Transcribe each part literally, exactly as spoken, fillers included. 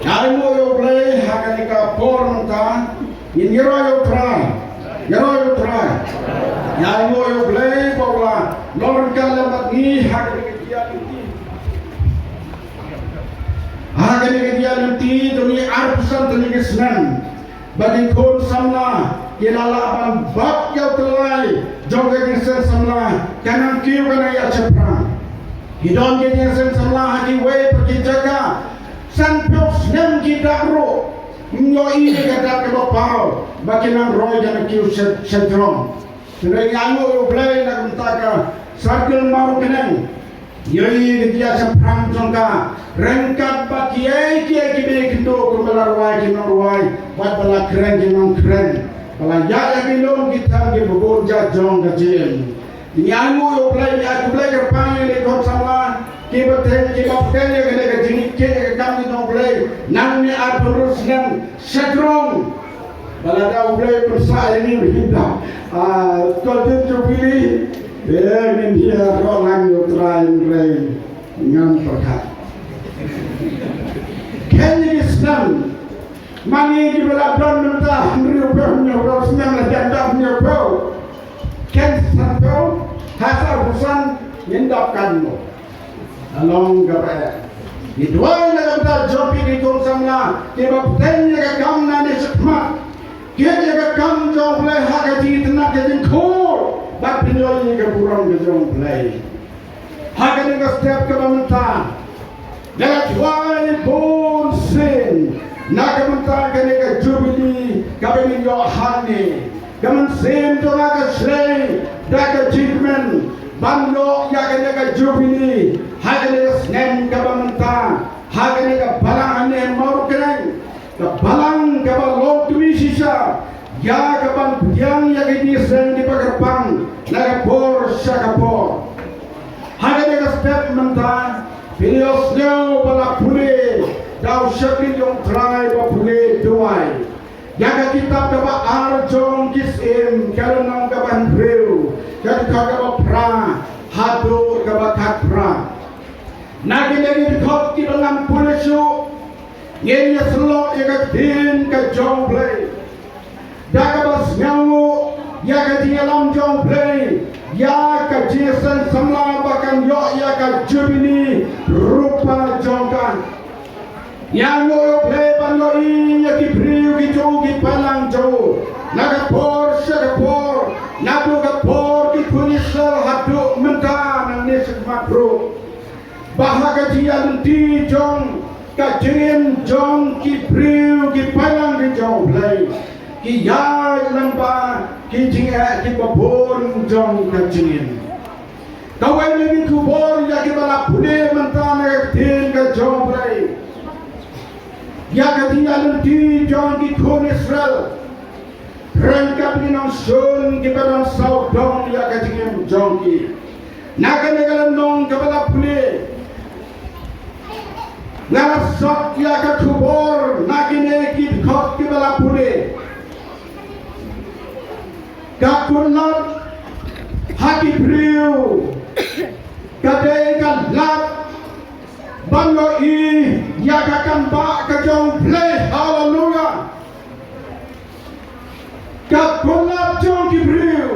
Ai mo ïa u Blei ha kane ka por mynta. Ngin ïaroh ïa u Trai. Ïaroh ïa u Trai. Ai mo ïa u Blei ba u la long ryngkat lem bad ngi ha kane ka jingïaid lynti. Ha kane ka jingïaid lynti, to ngi arphew san tylli ki snem ba ki khun samla ki la lah ban bat ïa u tyllai jong ka jingseng samla, ka nang kiew ka nang ïaid shaphrang. Ki don ki jingseng samla ha kiwei pat ki jaka, sanphew snem ki dap ruh, ym ïohi ka dap kaba paw ba ki nang roi ka nang kiew sha, sha jrong. Hynrei ngi ainguh ïa u Blei na ka bynta ka Circle Mawryngkneng. Ïohi ka jingïaid shaphrang jong ka ryngkat bad kiei kiei kiba ïakynduh, kumba la rwai ki nongrwai bad ba la kren ki nongkren, ba la ïaid ïa ki lum ki them kiba bun jait jong ka jingim. Ngi ainguh ïa u Blei, ngi ai khublei kyrpang ïa ki khun samla kiba teng, kiba pynïaid ïa kane ka jingïeit ïa ka kam jong u Blei nangne arphew hynriew snem sha jrong. Ba lada u Blei u pynsah ïa ngi ba ngin da, ah, Golden Jubilee, eh, ngin ïaroh lang ïa u Trai, hynrei ngam pyrkhat. Khein ïa ki snem, ma ngi kiba la don mynta hynriewphew, hynñiewphew snem la jan dap, hynñiewphew. Khein sanphew, ha sanphew san ngin dap kan mo. Ka long kaba eh. Ngi duwai na ka bynta jong phi ki khun samla kiba pynïaid ïa ka kam nangne shakhmat. Kit ïa ka kam jong u Blei ha ka jingïatynnad ka jingkhur bad pynïaid ïa ka burom ka jong u Blei. Ha kane ka step kaba mynta, nga la duwai bun sien na ka bynta kane ka Jubilee kaba ngin ïoh hangne. Ka mynsiem jong nga ka shlei da ka jingkmen ban ïoh ïa kane ka Jubilee ha kane ka snem kaba mynta, ha kane ka balang hangne Mawryngkneng, ka balang kaba long kmie shisha ïa kaban pdiang ïa ki jingïaseng kiba kyrpang na ka por sha ka por. Ha kane ka step mynta, phin ïohsngew ba la pule da u shakri jong u Trai ba pule duwai ïa ka kitab kaba ar jong Ki Syiem, ka lynnong kaba hynriew, ka dkhot kaba phra haduh kaba khatphra. Na kine ki dkhot kiba ngan pule shuh, ngin ïasyllok ïa ka ktien ka jong u Blei. Da kaba sngewnguh ïa ka jingïalam jong u Blei ïa ka jingïaseng samla ba kan ïoh ïa ka Jubilee rupa jong ka. Ngi ainguh ïa u Blei ban ïohi ïa ki briew ki jong u, ki balang jong u, na ka por sha ka por, naduh ka por ki khun Israel haduh mynta nangne shakhmat ruh. Ba ha ka jingïaid lynti jong ka jingim jong ki briew ki balang ki jong u Blei, ki ïaid lyngba ki jingeh kiba bun jong ka jingim. Kawei na ki khubor ïa kiba la pule mynta na ka ktien ka jong u Blei, ïa ka jingïaid lynti jong ki khun Israel. Ryngkat ki nongshun kiba don sawdong ïa ka jingim jong ki. Na kane ka lynnong kaba la pule, nga la sot ïa ka khubor na kine ki dkhot kiba la pule. Ka kunlad ha ki briew ka dei ka lad ban ïohi ïa ka kam bah ka jong u Blei. Haleluya. Ka kunlad jong ki briew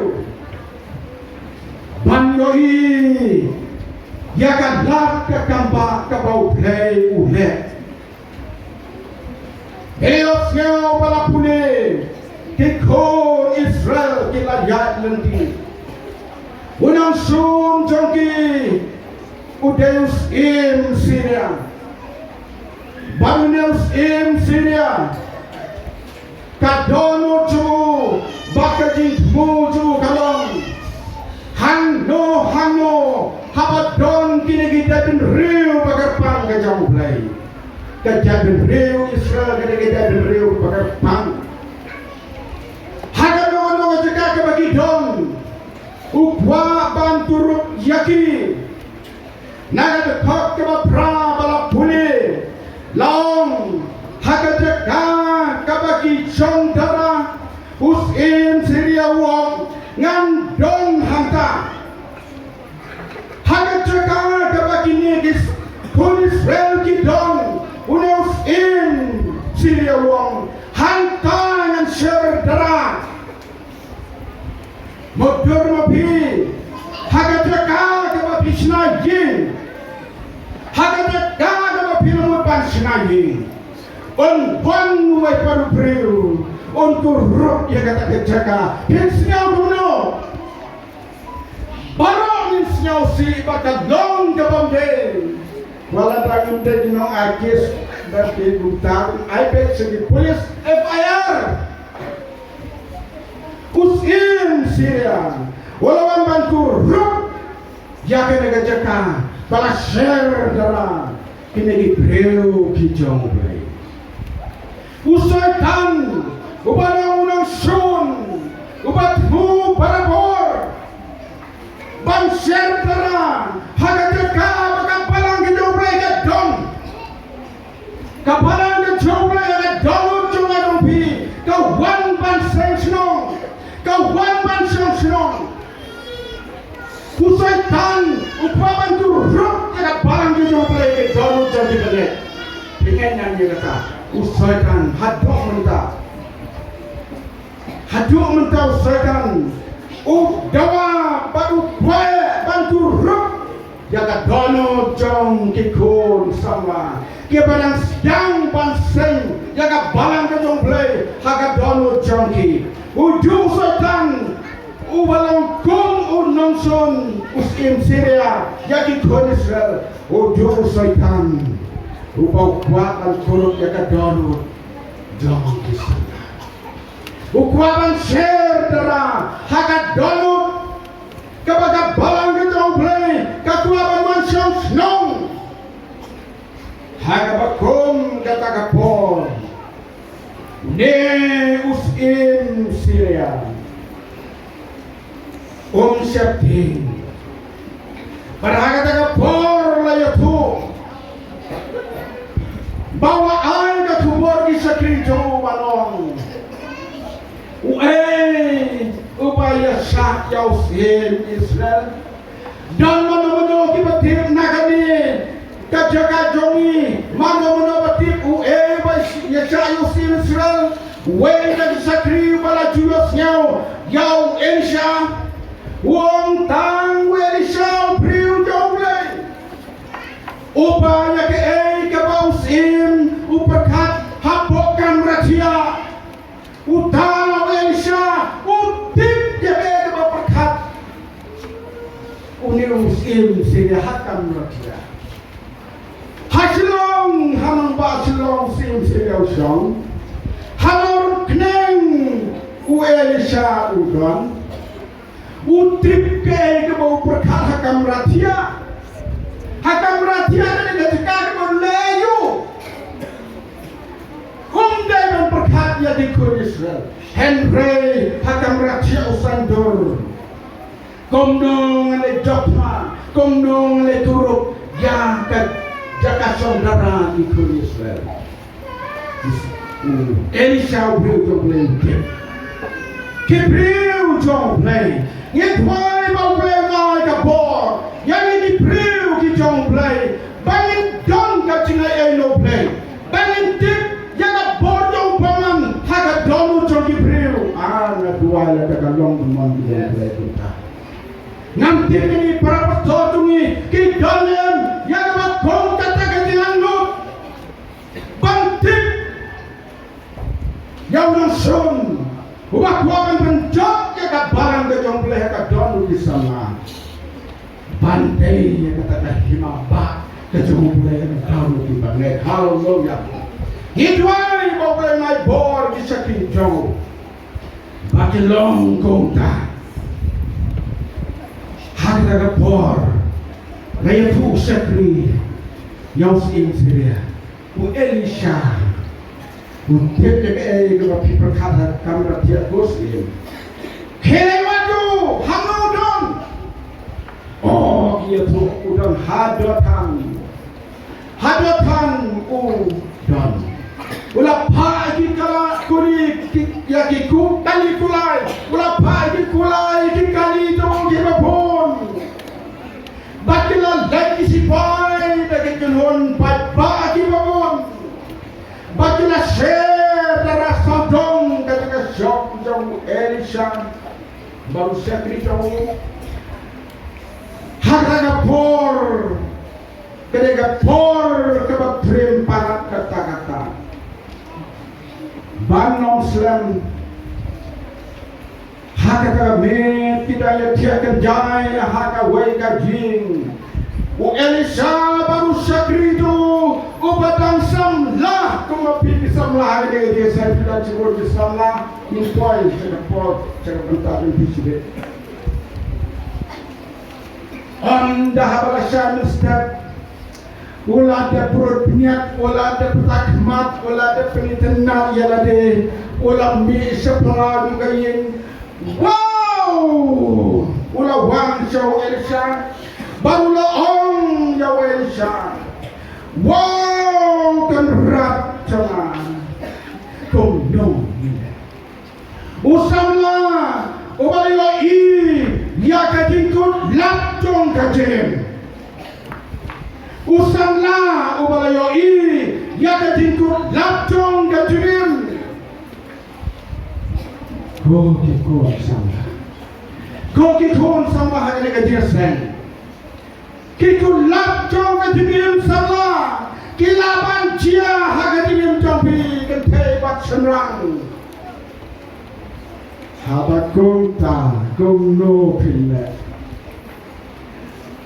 ban ïohi ïa ka lad ka kam bah kaba u Blei u leh. Hynrei ïohsngew ba la pule, ki khun Israel ki la ïaid lynti. U nongshun jong ki u dei u syiem Syria. Bad une u syiem Syria ka dohnud jong u bad ka jingthmu jong u ka long, hangno hangno haba don kine ki jaitbynriew ba kyrpang ka jong u Blei. Ka jaitbynriew Israel ka dei ka jaitbynriew ba kyrpang. Ha kano kano ka jaka kaba ki don, u kwah ban turut ïa ki. Na ka dkhot kaba phra ba la pule, la ong, ha ka jaka kaba ki jong dara, u syiem Syria u ong, ngan don hangta. Ha ka jaka kaba kine ki khun Israel ki don, une u syiem Syria u ong, hangta ngan sher dara. Mutdur ma phi ha ka jaka kaba phi shna ïing, ha ka jaka kaba phi la mut ban shna ïing. Un wan uwei pat u briew, un kurup ïa kata ka jaka. Phin sngew kumno? Baroh ngin sngew sih ba ka long ka bym dei. Wat la ba ngim dei ki nong-ai kes, ba ki kumta ai peit sha ki pulit, F I R. U syiem Syria u la wan ban kurup ïa kane ka jaka ba la sher dara. Kine ki briew ki jong U Blei. U Soitan, uba long u nongshun, uba thmu barabor ban sher dara ha ka jaka ba ka balang ka jong U Blei ka don. Ka balang ka jong U Blei ka don, u jong nga jong phi, ka wan ban seng shnong, ka wan ban seng shnong. U Soitan u kwah ban kurup ïa ka balang ka jong U Blei, ka dohnud jong ki bangeit. Phi ngeit ne em ïa kata? U Soitan haduh mynta, haduh mynta u Soitan u dawa bad u kwah ban kurup ïa ka dohnud jong ki khun samla kiba dang sdang ban seng ïa ka balang ka jong U Blei ha ka dohnud jong ki. U ju u Soitan uba long kum u nongshun u syiem Syria ïa ki khun Israel, u ju u Soitan uba u kwah ban kurup ïa ka dohnud jong ki samla. U kwah ban sher dara ha ka dohnud kaba ka balang ka jong U Blei ka kwah ban wan seng shnong. Ha kaba kum kata ka por, une u syiem Syria um sheptieng. Bad ha kata ka por la ïathuh ba u la ai ka khubor ki shakri jong u ban ong, uei uba ïashah ïa u syiem Israel? Don mano mano kiba tip na kane ka jaka jong ngi? Mano mano ba tip uei ba ïashah ïa u syiem Israel? Uwei na ki shakri ba la ju ïohsngew ïa u Elisha. U ong, tang u Elisha u briew jong U Blei uba ïa kaei kaba u syiem u pyrkhat hapoh kamra thiah. Uta u Elisha u tip ïa kaei kaba pyrkhat une u syiem Syria ha kamra thiah. Ha shnong, ha nongbah shnong u syiem Syria u shong. Halor khnang u Elisha u don. U tip kaei kaba u pyrkhat ha kamra thiah. Ha kamra thiah ka dei ka jaka kaba u leh aïu? Um dei ban pyrkhat ïa ki khun Israel. Hynrei ha kamra thiah u saiñdur, kumno ngan leh jop, kumno ngan leh kurup ïa ka jaka shong dara ki khun Israel. Elisha u briew jong U Blei u tip. Ki briew jong U Blei, ngi duwai ba U Blei un ai ka bor ïa ngi ki briew ki jong U Blei, ba ngin don ka jingai ei na U Blei, ba ngin tip ïa ka bor jong U Bamon ha ka dohnud jong ki briew. Ah, nga duwai lada ka long ka mon ki jong U Blei kumta. Ngam tip ïa ngi para pastor jong ngi ki don ne em ïa kaba kum kata ka jingangnud ban tip ïa u nongshun uba kwah ban pynjot ïa ka balang ka jong U Blei ha ka dohnud ki samla. Ban dei ïa kata ka hima bah ka jong U Blei ha ka dohnud ki bangeit. Haleluya. Ngi duwai ba U Blei un ai bor ki shakri jong u ba kin long kumta. Ha kata ka por la ïathuh u shakri ïa u syiem Syria. U Elisha u tip ïa kaei kaba phi pyrkhat ha kamra thiah, ko syiem. Khie leit wad ïa u, hangno u don? Oh, ki ïathuh u don ha Dothan. Ha Dothan u don. U la phah ïa ki kala kuli ki, ïa ki ku, kali kulai. U la phah ïa ki kulai ïa ki kali jong u kiba bun. Bad ki la leit ki sipai da ki kynhun paidbah kiba bun. Bad ki la sher Baru shakri jong u. Ha kata ka por, ka dei ka por kaba triem palat katta katta. Ban ym slem. Ha kata ka miet ki dang ïa thiah kynjai ha kawei ka ïing. U Elisha baru shakri jong u, uba dang samla kumba phi ki samla ha kane ka jingïaseng, phi dang shibun ki samla. Ngin poi sha ka por, sha ka bynta jong phi shibit. Ynda haba la shah mynstep, u la dep brut bniat, u la dep pyrta khmat, u la dep pynitynnad ïa lade, u la mih sha pla jong ka ïing. Wow! U la wan sha u Elisha, bad u la ong ïa u Elisha, "Wow, Kynrad jong nga, kumno ngin leh?" U samla uba la ïohi ïa ka jingkut lap jong ka jingim. U samla uba la ïohi ïa ka jingkut lap jong ka jingim. Ko ki khun samla, ko ki khun samla ha kane ka jingïaseng. Ki khun lap jong ka jingim samla, ki lah ban jia ha ka jingim jong phi kynthei bad shynrang. Haba kumta kumno phin leh?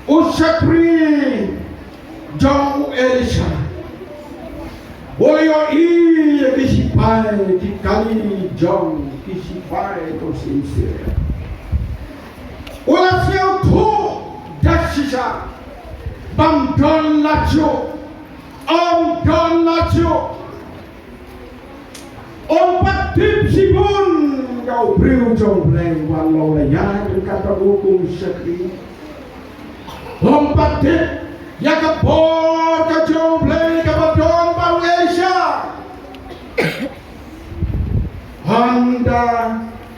U shakri jong u Elisha u la ïohi ïa ki shipai, ki kali jong ki shipai jong Syria. U la sngewthuh da shisha ba ym don lad shuh, ym don lad shuh. Um pat tip shibun ïa u briew jong u Blei uba la ïaid ryngkat bad u kum u shakri. Um pat tip ïa ka bor ka jong u Blei kaba don bad u Elisha. Hynda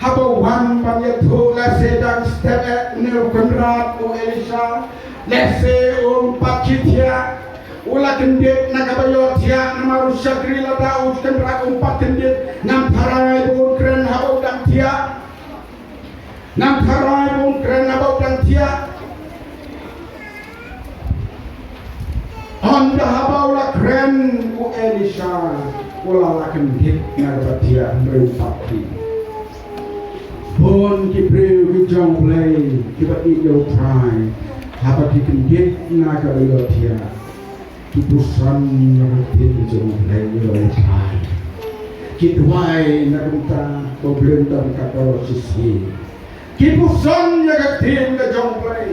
haba u wan ban ïathuh, lehse dang step eh une u Kynrad u Elisha, lehse um pat shu thiah. U la kyndit na kaba ïohthiah, namar u shakri, lada u Kynrad um pat kyndit, ngam tharai ba un kren haba u dang thiah. Ngam tharai ba un kren haba u dang thiah. Hynda haba u la kren u Elisha, u la lah kyndit na kaba thiah, hynrei um pat thiah. Bun ki briew ki jong u Blei kiba ïeit ïa u Trai, haba ki kyndit na kaba ïohthiah, ki puson ïa ka ktien ka jong u Blei ïa u Trai. Ki duwai na ka bynta ka U Blei, na ka bynta ka dorbar shisha. Ki puson ïa ka ktien ka jong u Blei.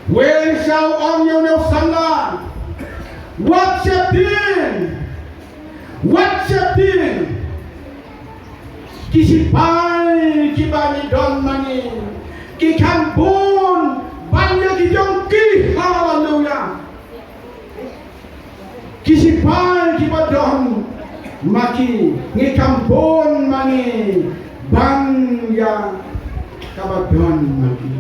U Elisha u ong ïa une u samla, wat sheptieng, wat sheptieng. Ki shipai kiba ngi don ma ngi ki kham bun ban ïa ki jong ki. Haleluya. Ki shipai kiba don ma ki, ngi kham bun ma ngi ban ïa kaba don ma ki.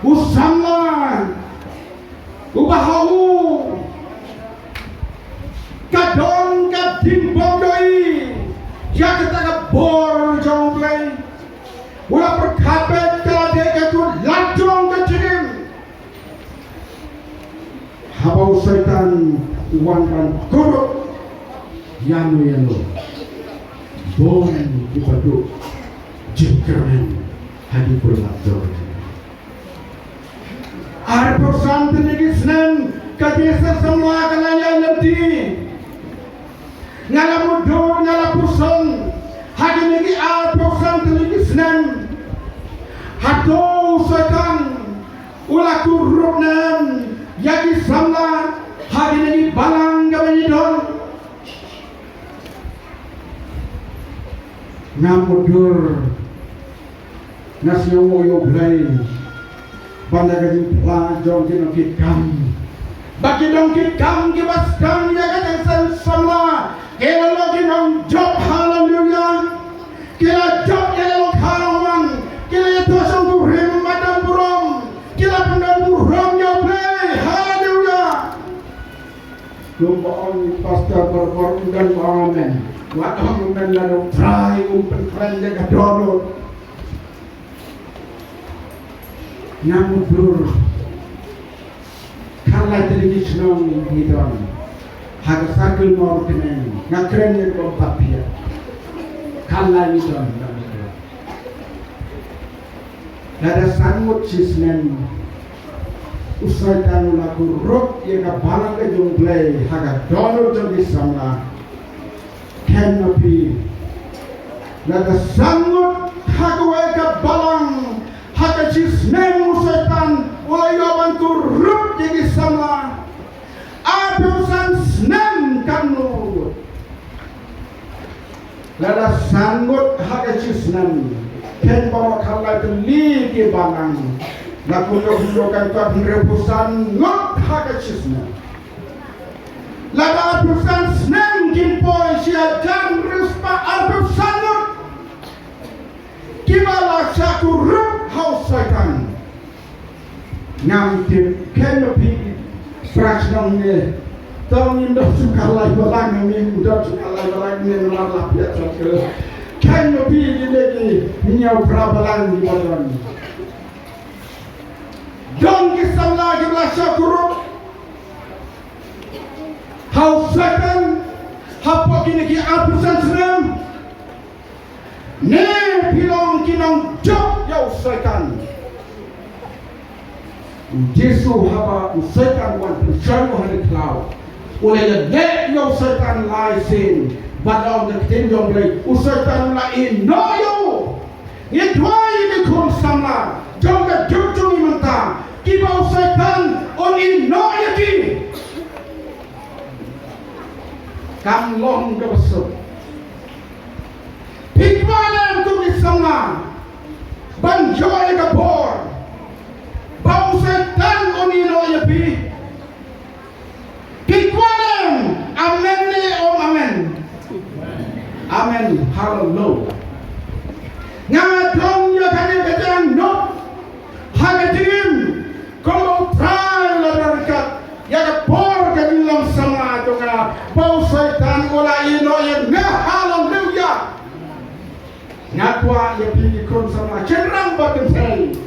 U samla uba ha u ka don ka jingbymdei ïa kata ka bor jong u Blei, u la pyrkhat ba ka la dei ka kut lad jong ka jingim. Haba u Soitan u wan ban kurup ïano ïano, bun kiba duh jingkyrmen ha ki kutlad jong u. Arphew san tylli ki snem ka jingïaseng samla ka la ïaid lynti. Nga la mutdur, nga la puson ha kine ki arphew san tylli ki snem. Hato u Soitan u la kurup ne em ïa ki samla ha kine ki balang kaba ngi don? Nga mutdur, nga sngewnguh ïa u Blei ban da ka jingphla jong ki nongkitkam, ba ki nongkitkam kiba sdang ïa ka jingïaseng samla ki la long ki nongjop. Haleluya. Ki la jop ïa la long kha long man, ki la ïathuh shongkurim madan burom, ki la pyndon burom ïa u Blei. Haleluya. Kumba ong Pastor Barbar, u don ba ong amen. Wat ong amen lada U Trai um pynkhlaiñ ïa ka dohnud. Nga mutdur. Khatlai tylli ki shnong ngi don ha ka circle Mawryngkneng. Nga kren ïa ka bym pat phiat. Khatlai ngi don. Lada san ngut shisnem u Soitan u la kurup ïa ka balang ka jong U Blei ha ka dohnud jong ki samla. Khein ma phi, lada san ngut ha kawei ka balang ha ka shisnem u Soitan u la ïoh ban kurup ïa ki samla. Arphew san snem katno? Lada san ngut ha ka shisnem, khein baroh khatlai tylli ki balang. La kumno kumno kan kot hynriewphew san ngut ha ka shisnem. Lada arphew san snem kin poi sha hajar hynriew spah arphew san ngut kiba la shah kurup ha u Soitan. Ngam tip, khein ma phi, pra shnong ne. To ngim don shuh ka lai balang, ngim don shuh ka lai balang ne, namar la phi ïa shuh. Khein ma phi, kine ki hynñiew phra balang kiba don. Don ki samla kiba la shah kurup ha u Soitan hapoh kine ki arphew san snem. Ne phi long ki nongjop ïa u Soitan? U Jisu haba u Soitan u wan pynshoi u ha ri khlaw, u la ïaleh ïa u Soitan lai sien. Bad la ong ka ktien jong U Blei, u Soitan u la ïehnoh ïa u. Ngi duwai ïa ki khun samla jong ka juk jong ngi mynta, kiba u Soitan un ïehnoh ïa ki. Kam long kaba suk. Phi kwah lem kum ki samla ban ïoh ïa ka bor ba u Soitan un ïehnoh ïa phi? Phi kwah lem? Amen ne ym amen? Amen. Haleluya. Nga don ïa kane ka jingangnud ha ka jingim, kumba U Trai u la don ryngkat ïa ka por ka jinglong samla jong nga, ba u Soitan u la ïehnoh ïa nga. Haleluya. Nga kwah ïa phi ki khun samla, shynrang bad kynthei,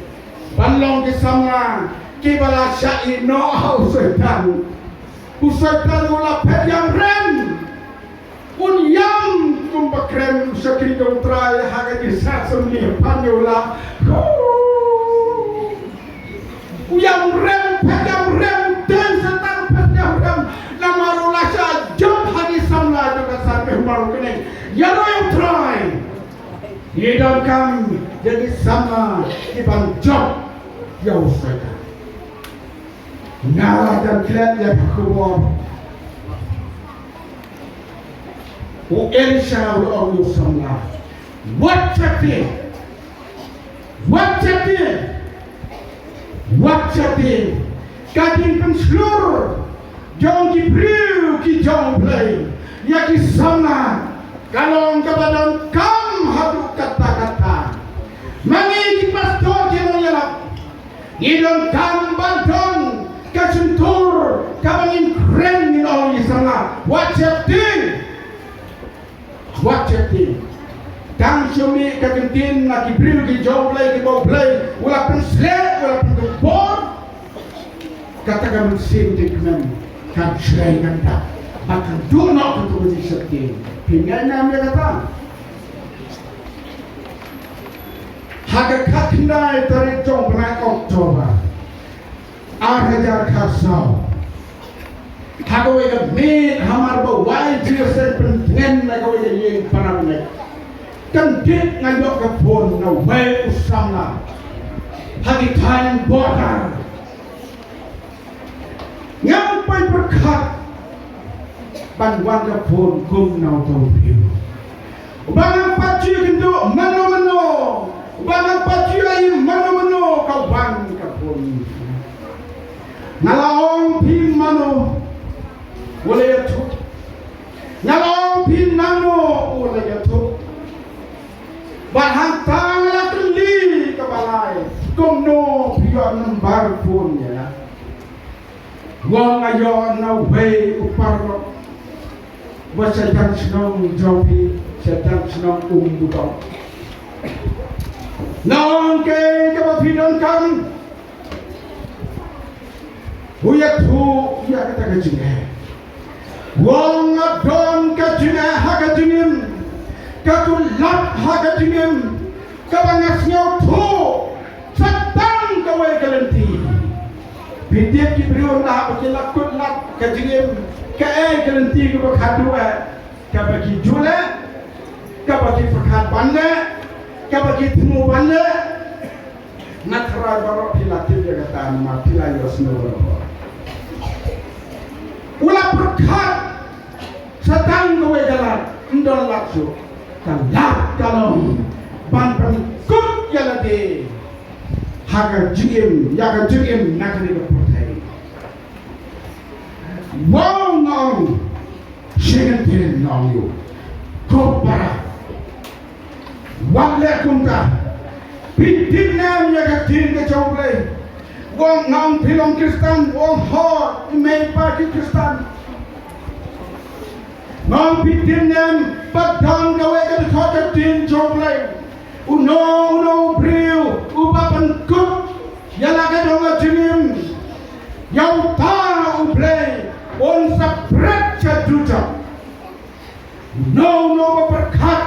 ban long ki samla kiba la shah ïehnoh ha u Soitan. U Soitan u la phet ïam rem. Un ïam kumba kren u shakri jong U Trai ha ka jingshah sumne, pan ïa u la. U ïam rem, phet ïam rem, dei Soitan phet ïam rem. Namar u la shah jop ha ki samla jong ka sar Mawryngkneng. Ïaroh ïa U Trai. Ngi donkam ïa ki samla kiban jop ïa u Soitan. Nga la jan klet ïa ka khubor. U Elisha u la ong ïa u samla, wat sheptieng, wat sheptieng, wat sheptieng. Ka jingpynshlur jong ki briew ki jong U Blei ïa ki samla ka long kaba donkam haduh katta katta. Ma ngi ki pastor ki nongïalap, ngi donkam ban don ka shyntur kaba ngin kren, ngin ong ïa ki samla, wat sheptieng. Wat sheptieng. Tang shu mih ka ktien na ki briew ki jong U Blei, kiba U Blei u la pynsleh, u la pynkup bor, kata ka mynsiem jingkmen kan shlei kan dap. Bad kan duh noh katto ka jingsheptieng. Phi ngeit ne em ïa kata? Ha ka khatkhyndai tarik jong u bnai October ar hajar khatsaw, ha kawei ka miet hamar ba wai jingïaseng pyntngen na kawei ka ïing para bangeit, kyndit nga ïoh ka phone na uwei u samla ha ki thaiñ border. Ngam poi pyrkhat ban wan ka phone kum na uto u briew. Uba ngam pat ju ïakynduh mano mano, uba ngam pat ju ïohi mano mano, ka wan ka phone. Nga la ong, phi mano? U la ïathuh. Nga la ong, phi nangno? U la ïathuh. Bad hangta nga la kylli kaba lai, kumno phi ïoh number phone ïa nga? Wa nga ïoh na wei u paralok wa sha jan shnong jong phi, sha jan shnong Umdudong. Nongkei kaba phi donkam, u ïathuh ïa kata ka jingeh. Wa nga don ka jingeh ha ka jingim, ka kulat ha ka jingim, kaba nga sngewthuh sa tang kawei ka lynti. Phi tip ki briew na ba ki la kulat ka jingim, kaei ka lynti kaba khadduh eh, kaba ki ju leh, kaba ki pyrkhat ban leh, kaba ki thmu ban leh. Nga tharai baroh phi la tip ïa kata namar phi la ïohsngew baroh. U la pyrkhat sa tang kawei ka lad, ym don lad shuh. Ka lad ka long ban pynkut ïa lade ha ka jingim, ïa ka jingim na kane ka pyrthei. Wow, nga ong, sngewthuh nga ong ïa u, ko para, wat leh kumta. Phi tip ne em ïa ka ktien ka jong U Blei? Wow, nga ong phi long Khristan, wow, hooid, i mei i pa ki Khristan. Nga ong phi tip ne em ba don kawei ka dkhot ka ktien jong U Blei? Uno uno u briew uba pynkut ïa la ka jong ka jingim ïa uta U Blei, un sa pret sha dujok. Uno uno uba pyrkhat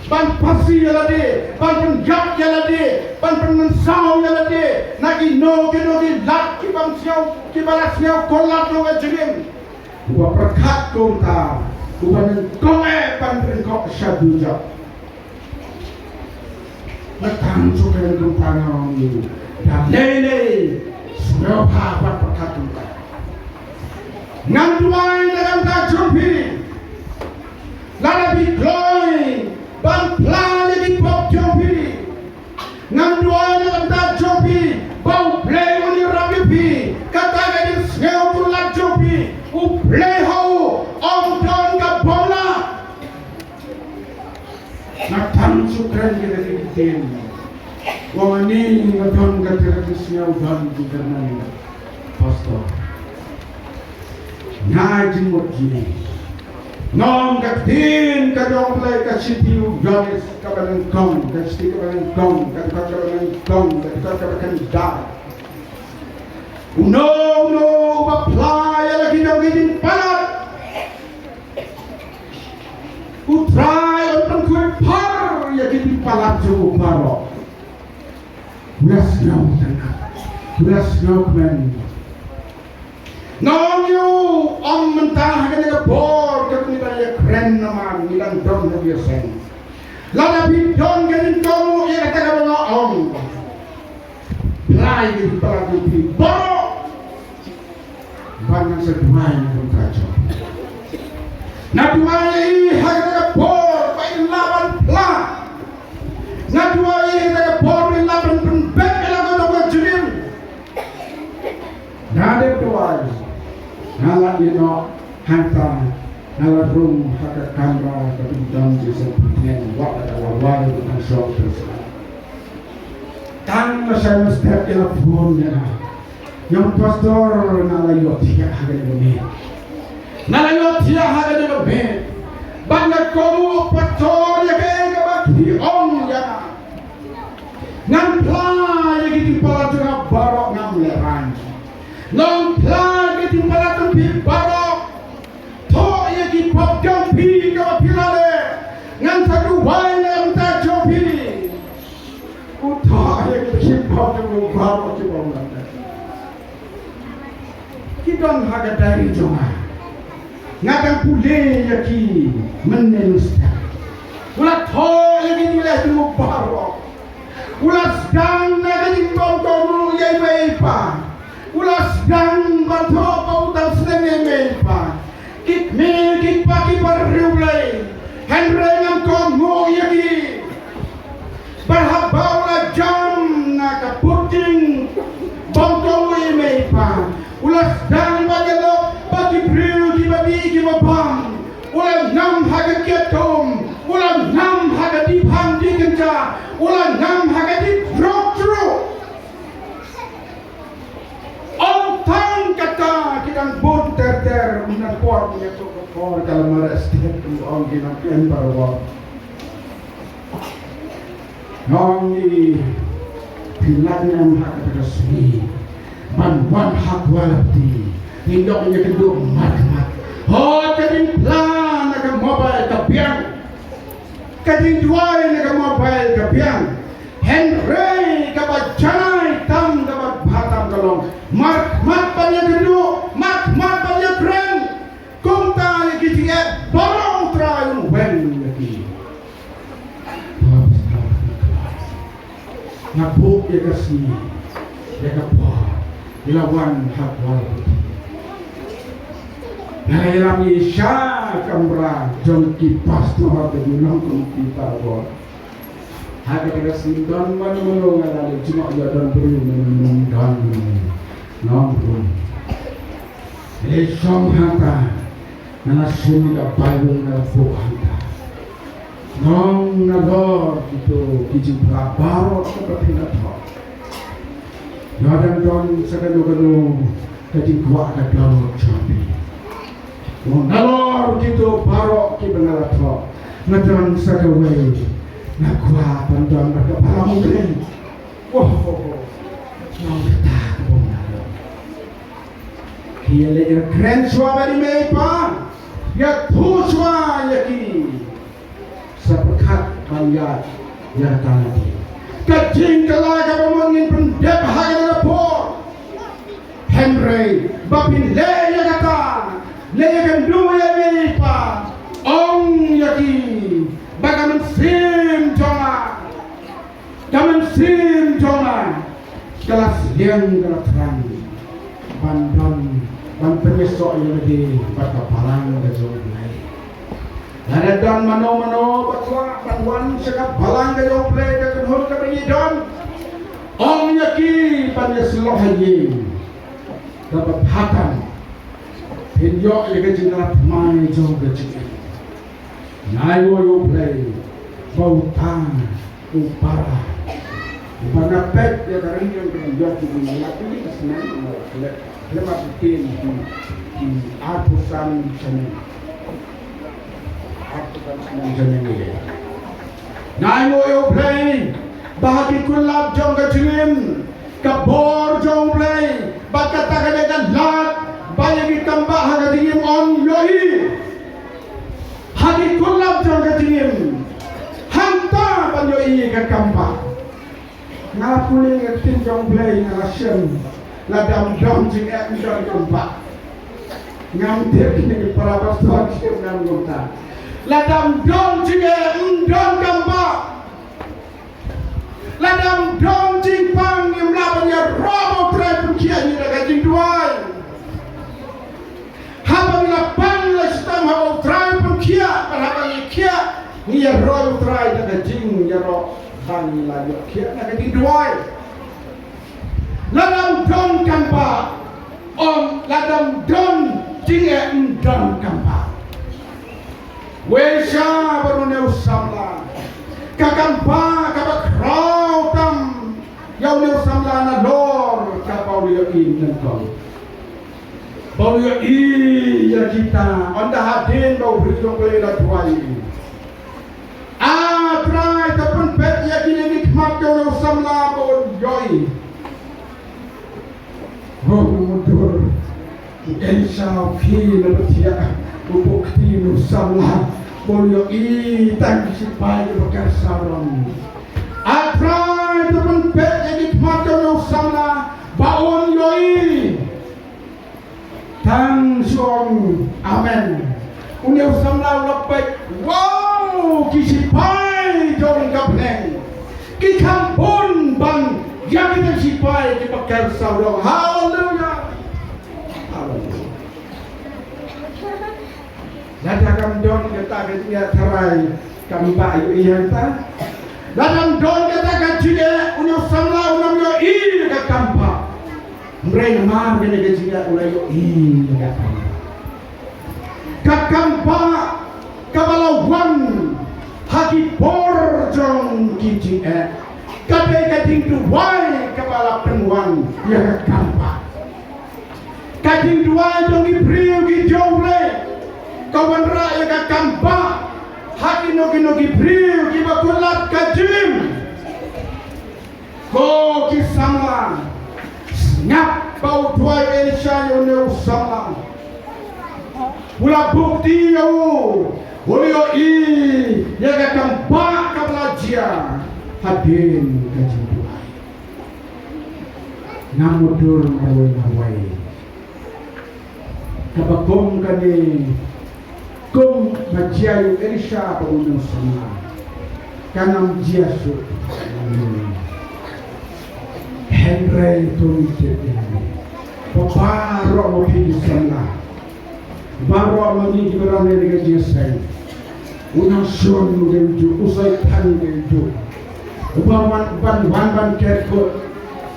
ban phasi ïa lade, ban pynïap ïa lade, ban pynmynsaw ïa lade na kino kino ki lad kiba sngew, kiba la sngew kulat jong ka jingim, uba pyrkhat kumta, uba nyngkong eh ban pynïap sha dujok. Nga tang shu kren kumta, nga ong ïa u, da lei lei sngewbha ban pyrkhat kumta. Ngan duwai na ka bynta jong phi, lada phi kloi ban phla ïa ki pop jong phi. Ngan duwai na ka bynta jong phi ba U Blei un ïarap ïa phi. Kata ka jingsngew kulat jong phi, U Blei ha u ym don ka bym lah. Nga tang shu kren ïa kane ka ktien. Wa mane nga don kata ka jingsngew, don ki kyrmen, Pastor. Nga ai jingmut jingmut. Nga ong ka ktien ka jong U Blei, ka shithi u Ïoannis kaba nyngkong, ka shithi kaba nyngkong, ka dkhot kaba nyngkong, ka dkhot kaba khyndai. Uno uno uba phla ïa la ki jong ki jingpalat, U Trai un pynkhuid phar ïa ki jingpalat jong u baroh. U la sngewtynnat, u la sngewkmen. Nga ong ïa u, ym mynta ha kane ka por ka ngi dang ïakren namar ngi dang don ha ka ïaseng. Lada phi don ka jingkohnguh ïa kata kaba nga ong, phla ïa ki jingpalat jong phi baroh. Bad ngan sa duwai na ka bynta jong phi. Nga duwai ïa i ha kata ka por ba i lah ban phla. Nga duwai ïa i ha kata ka por ba i lah ban pynbeit ïa la ka jingim. Nga dep duwai. Nga la ïeh noh hangta, nga la rung ha ka kamra ka pyndonkam jingpynthikna, wat la ka lawei ban shong pynshong. Tang ba shai mynstep i la phone ïa nga. Ïa u pastor, nga la ïohthiah ha kane ka miet. Nga la ïohthiah ha kane ka miet. Bad nga kohnguh pastor ïa kaei kaba phi ong ïa nga. Ngan phla ïa ki jingpalat jong nga baroh, ngam lehraiñ. Ngan phla ïa ki jingpalat jong phi baroh. Thoh ïa ki pop jong phi kaba phi la leh. Ngan sa duwai na ka bynta jong phi. U thoh ïa ki pop jong u baroh kiba u la leh. Ki don ha ka diary jong nga. Nga dang pule ïa ki mynne mynstep. U la thoh ïa ki jingleh jong u baroh. U la sdang na ka jingbym kohnguh ïa i mei i pa. U la sdang ban thoh ba u dang sneng ïa i mei i pa. Ki kmie ki kpa kiba riewblei, hynrei ngam kohnguh ïa ki. Bad haba u la jam na ka pyrthei bym kohnguh ïa i mei i pa, u la sdang ban ïalap bad ki briew kiba dih kiba bam. U la ngam ha ka kiad ka um, u la ngam ha ka dih bhang dih kynja, u la ngam ha ka dih drok jruk. Ym tang kata, ki Kan bun ter ter, mynta por mynta ka por ka la mareh stet, ong ki nongkren baroh. Nong i pynlait ngam ha kata ka sngi ban wan ha Kuala Pti. Ngin dok ïa ka duk mat mat. Hooid, ka jingpla na ka mobile ka biang. Ka jingduwai na ka mobile ka biang. Hynrei kaba janai tam kaba bha tam ka long, markhmat ban ïakynduh, markhmat ban ïakren. Kumta ïa ki jingeh baroh U Trai un weng ïa ki. Nga buh ïa ka sngi, ïa ka por, ïa la wan ha Kuala Pti. Nga la ïalam ïa sha kamra jong ki pastor, ki nongkum ki pastor. Ha kata ka sngi don mano mano, nga la leh jingmut ïa don briew mano mano, don mano mano. Nong briew. Leh shong hangta, nga la shim ïa ka Bible, nga la buh hangta. Nong nalor kito ki jingphla baroh kaba phi la thoh. Lada don sa kano kano ka jingkwah ka download jong phi. Nong nalor kito baroh kiba nga la thoh, nga don sa kawei, nga kwah ban don bad ka balang U Blei. Wah, wah, wah. Nong kata ka bym nalor. Ki ïaleh ïakren shuwa bad i mei i pa, ïathuh shuwa ïa ki. Sa pyrkhat ban ïaid ïa kata lade. Ka jingkylla kaba mut ngin pyndep ha kane ka por. Hynrei ba phin leh ïa kata, leh ïakynduh ïa i mei i pa, ong ïa ki ba ka mynsiem jong nga, ka mynsiem jong nga ka la sliang, ka la thrang ban don, ban pynïasoh ïa lade bad ka balang ka jong U Blei. Lada don mano mano ba kwah ban wan sha ka balang ka jong U Blei, ka kynhun kaba ngi don, ong ïa ki ban ïasyllok ha ïing. Kaba bha tam, phin ïoh ïa ka jingïarap thymmai jong ka jingim. Nga ai nguh ïa U Blei ba uta u para uba nga peit ïa ka ring jong ka, ïa ki jingïalap ki snem, nga la klet, klet ba ktien ki, ki arphew san snem. Arphew san snem jong ngi. Nga ai nguh ïa U Blei ba ha ki kutlad jong ka jingim, ka bor jong U Blei bad kata ka dei ka lad ba ïa ki kambah ha ka jingim yn ïohi. Ha ki kutlad jong ka jingim, hangta ban ïohi ka kambah. Nga pule ïa ka ktien jong U Blei, nga la shem, lada ym don jingeh ym don kambah. Ngam tip kine ki para pastor shem ngam kumta. Lada ym don jingeh ym don kambah. Lada ym don jingpang, ngim lah ban ïaroh ba U Trai pynkhiah ïa ngi da ka jingduwai. Haba ngi la pang la shitom haba U Trai pynkhiah, bad haba ngi khiah ngi ïaroh U Trai da ka jingïaroh ba ngi la ïoh khiah na ka jingduwai. Lada ym don kambah, ym, lada ym don jingeh ym don kambah. Wei sha bad une u samla, ka kambah kaba khraw tam ïa une u samla nalor kaba u la ïohi nyngkong. Ba u ïohi ïa kita, ynda hadien ba u briew jong U Blei u la duwai. A Trai, to pynpeit ïa kine ki khmat jong une u samla ba un ïohi. Ba u mutdur u Elisha u khie na ba thiah, u buh kti une u samla ba un ïohi tang ki shipai kiba ker sarong. A Trai, to pynpeit ïa ki khmat jong une u samla ba un ïohi. Tang shu ong amen. Une u samla u la peit, wow, ki shipai jong ka bneng ki kham bun ban ïa kita ki shipai kiba ker sarong. Haleluya. Haleluya. Lada kam don kata ka jingïatharai, kam bah ïohi hangta. Lada kam don kata ka jingeh, une u samla u nym ïohi ka kambah. Hynrei namar kane ka jingeh u la ïohi ka kambah. Ka kambah kaba la wan ha ki por jong ki jingeh, ka dei ka jingduwai kaba la pynwan ïa ka kambah. Ka Ka jingduwai jong ki briew ki jong U Blei ka wanrah ïa ka kam bah ha kino kino ki briew kiba kut lad ka jingim. Ko ki samla, sngap ba u duwai Elisha ïa une u samla. U la bukti ïa u, u la ïohi ïa ka kam bah kaba la jia hadien ka jingduwai. Ngam mutdur marwei marwei. Kaba kum kane, kum ba jia ïa u Elisha bad une u samla, kan ym jia shuh. Hynrei to ngin tip ïa kane, ba baroh ma phi ki samla, baroh ma ngi kiba rang ïa ka jingïaseng, u nongshun u dei ujuh, u Soitan u dei ujuh. Uba wan ban, wan ban ket kut,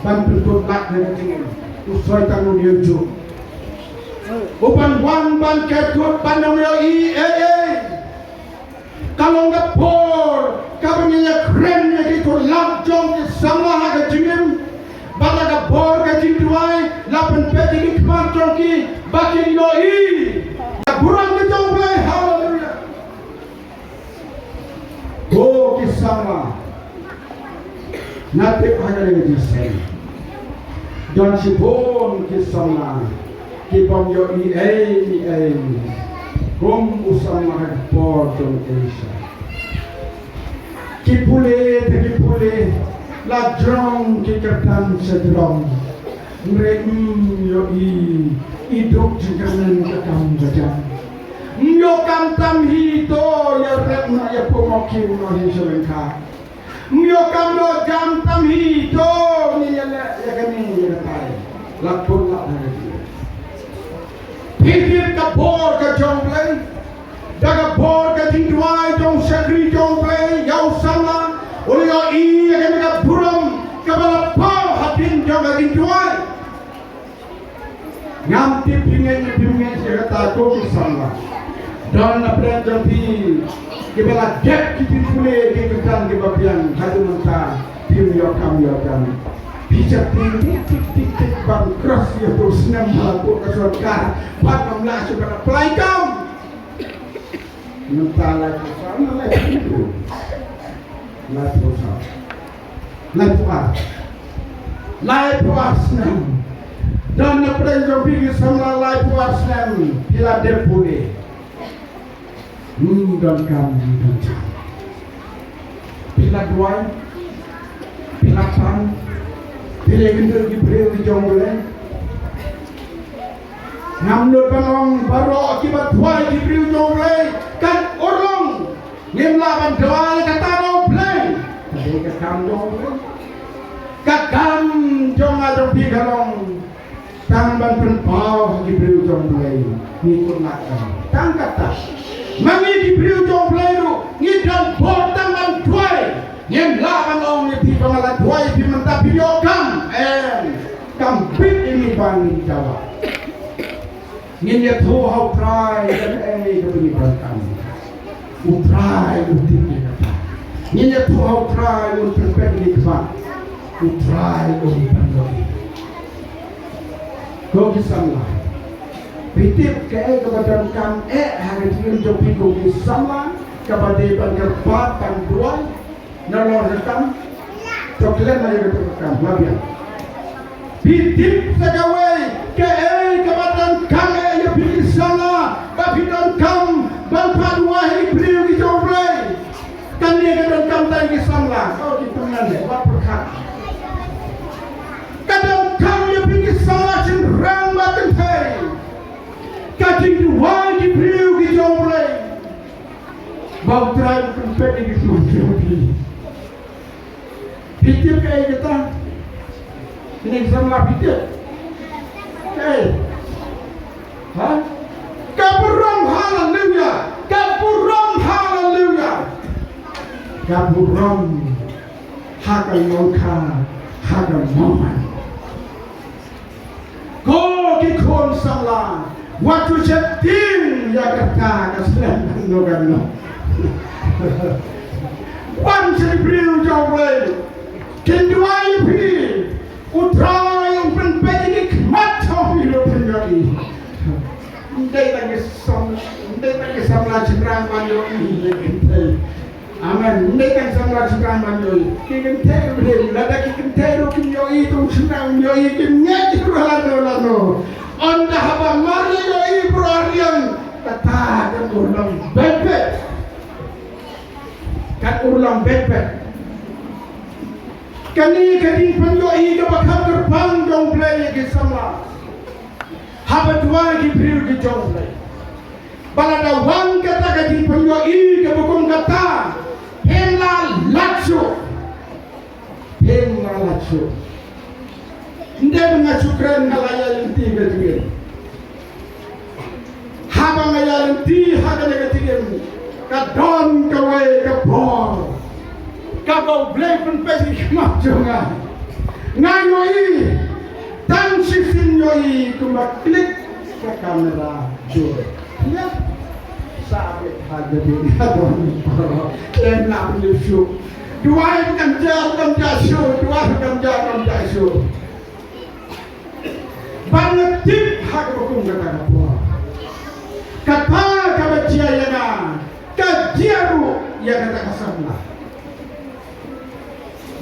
ban pynkut lad ïa ka jingim, u Soitan u dei ujuh. Uban wan ban ket kut ban ym ïohi ei ei. Ka long ka por kaba ngin ïakren ïa ki kutlad jong ki samla ha ka jingim. Bad ha ka por ka jingduwai la pynpeit ïa ki khmat jong ki ba kin ïohi ïa ka burom ka jong U Blei. Haleluya. Ko ki samla, nga tip ha kane ka jingïaseng don shibun ki samla ki bym ïohi ei ei, kum u samla ha ka por jong u Elisha. Ki pule te ki pule, la jrong ki kyrdan sha jrong. Hynrei ym ïohi i duk jingkyrmen ka kam ka jam. Ym ïoh kam tam hi to ïa rep na ïa pynmong ki u noh hi sha lyngkha. Ym ïoh kam ïoh jam tam hi to ngin ïa leh ïa kane ïa katai. La pun la ha ka jingim. Phi tip ka bor ka jong U Blei. Da ka bor ka jingduwai jong u shakri jong U Blei ïa u samla, u la ïohi ïa kane ka burom kaba la paw hadien jong ka jingduwai. Ngam tip phi ngeit ne phim ngeit ïa kata ko ki samla. Don na pdeng jong phi kiba la dep ki jingpule ki kyrdan kiba biang haduh mynta phim ïoh kam ïoh jam. Phi sheptieng tik tik tik tik ban cross ïa u snem ha la pud ka sorkar ban ym lah shuh ban apply kam. Mynta laiphew saw ne laiphew? Laiphew saw. Laiphew ar. Laiphew ar snem. Don na pdeng jong phi ki samla laiphew ar snem phi la dep pule. Ym don kam, ym don jam. Phi la duwai, phi la pan, phi la ïakynduh ki briew ki jong U Blei. Ngam nud ban ong baroh kiba duwai ki briew jong U Blei kan urlong. Ngim lah ban duwai kata na U Blei. Ka dei ka kam jong U Blei. Ka kam jong nga jong phi ka long tang ban pynpaw ha ki briew jong U Blei. Ngi kut lad tang kata. Ma ngi ki briew jong U Blei ruh ngi don bor tang ban duwai. Ngim lah ban ong ïa phi ba nga la duwai ïa phi mynta phi ïoh kam. Em. Kam bit ïa ngi ba ngin jawab. Ngin ïathuh ha U Trai ïa kaei kaba ngi donkam. U Trai un tip ïa kata. Ngin ïathuh ha U Trai un pynpeit ïa ngi kaba U Trai un pynlong. Ko ki samla, phi tip kaei kaba donkam eh ha ka jingim jong phi ko ki samla, kaba dei ban kyrpad ban duwai. Nalor ka kam. To khlem ma ïa ka kam la biang. Phi tip sa kawei kaei kaba donkam eh ïa phi ki samla ba phi donkam ban phah duwai ha ki briew ki jong U Blei. Kane ka donkam tang ki samla. Oh, ki pyngan eh wat pyrkhat. Ka donkam ïa phi ki samla shynrang ba kynthei. Ka jingduwai ki briew ki jong U Blei. Ba U Trai un pynpeit ïa ki khmat jong phi. Phi tip kaei kata? Kine ki samla phi tip? Kaei? Ha? Ka burom, haleluya. Ka burom, haleluya. Ka burom ha ka longkha ha ka mawmai. Ko ki khun samla, wat ju sheptieng ïa kata ka slem kano kano. Wan sha ki briew jong U Blei, kin duwai ïa phi, U Trai un pynpeit ïa ki khmat Ïohi ruh phin ïohi. Ym dei tang ki sam, ym dei tang ki samla shynrang ban ïohi ïa ki kynthei. Amen. Ym dei tang samla shynrang ban ïohi. Ki kynthei ruh, lada ki kynthei ruh kim ïohi, to u shynrang um ïohi, kim ngeit ruh lano lano. Ynda haba mar ïohi baroh arliang, kata kan urlong beit beit. Kan urlong beit beit. Kane ka dei pynïohi kaba kham kyrpang jong U Blei ïa ki samla. Haba duwai ki briew ki jong U Blei. Ba lada wan kata ka jingpynïohi kaba kum kata, phin lah lad shuh. Phin lah lad shuh. Ym dei ba nga shu kren, nga la ïaid lynti ka jingim. Haba nga ïaid lynti ha kane ka jingim, ka don kawei ka por kaba U Blei pynpeit ïa ki khmat jong nga. Nga ïohi, tang shisien ïohi kumba klik ka kamera jur. Ïa. Sa beit ha ka ding ha don. Em lah pynlip shuh. Duwai kam ja kam ja shuh. Duwai kam ja kam ja shuh. Ban nga tip ha kaba kum kata ka por. Kata kaba jia ïa nga ka jia ruh ïa kata ka samla.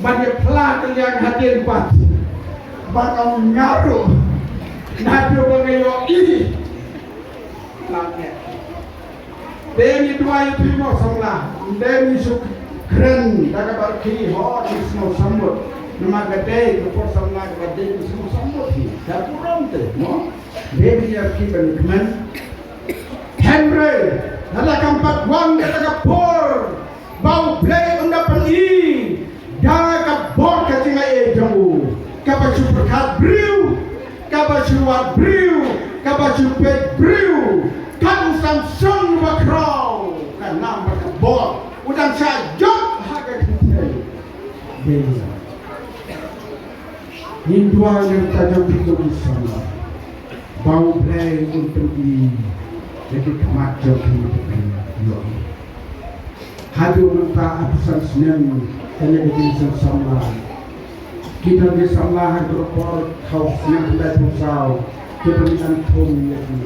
Ban ïa phla ka liang hadien pat. Ban ong nga ruh. Naduh ba nga ïohi. Lang eh. Te ngi duwai ïa phi mo samla. Te ngi shu kren da kaba rkhie, ho, ngi sngewsih mut. Namar ka dei ka por samla kaba dei ngi sngewsih mut hi. Ka burom te mo. Te ngi ïa phi ban kmen. Hynrei lada kam pat wan kata ka por ba U Blei un da pyni da ka bor ka jingai jong u, kaba shu pyrkhat briew, kaba shu wad briew, kaba shu peit briew, kat u Samson ba khraw, ka nam bad ka bor u dang shah jop ha ka kynthei. Dei. Ngin duwai na ka bynta jong phi ko ki samla. Ba U Blei un pyni ïa ki khmat jong phi ba phin ïohi. Haduh mynta arphew san snem kane ka jingseng samla. Ki don ki samla ha ka por khaw snem khyndai phew saw kiba ngi dang thung ïa ki.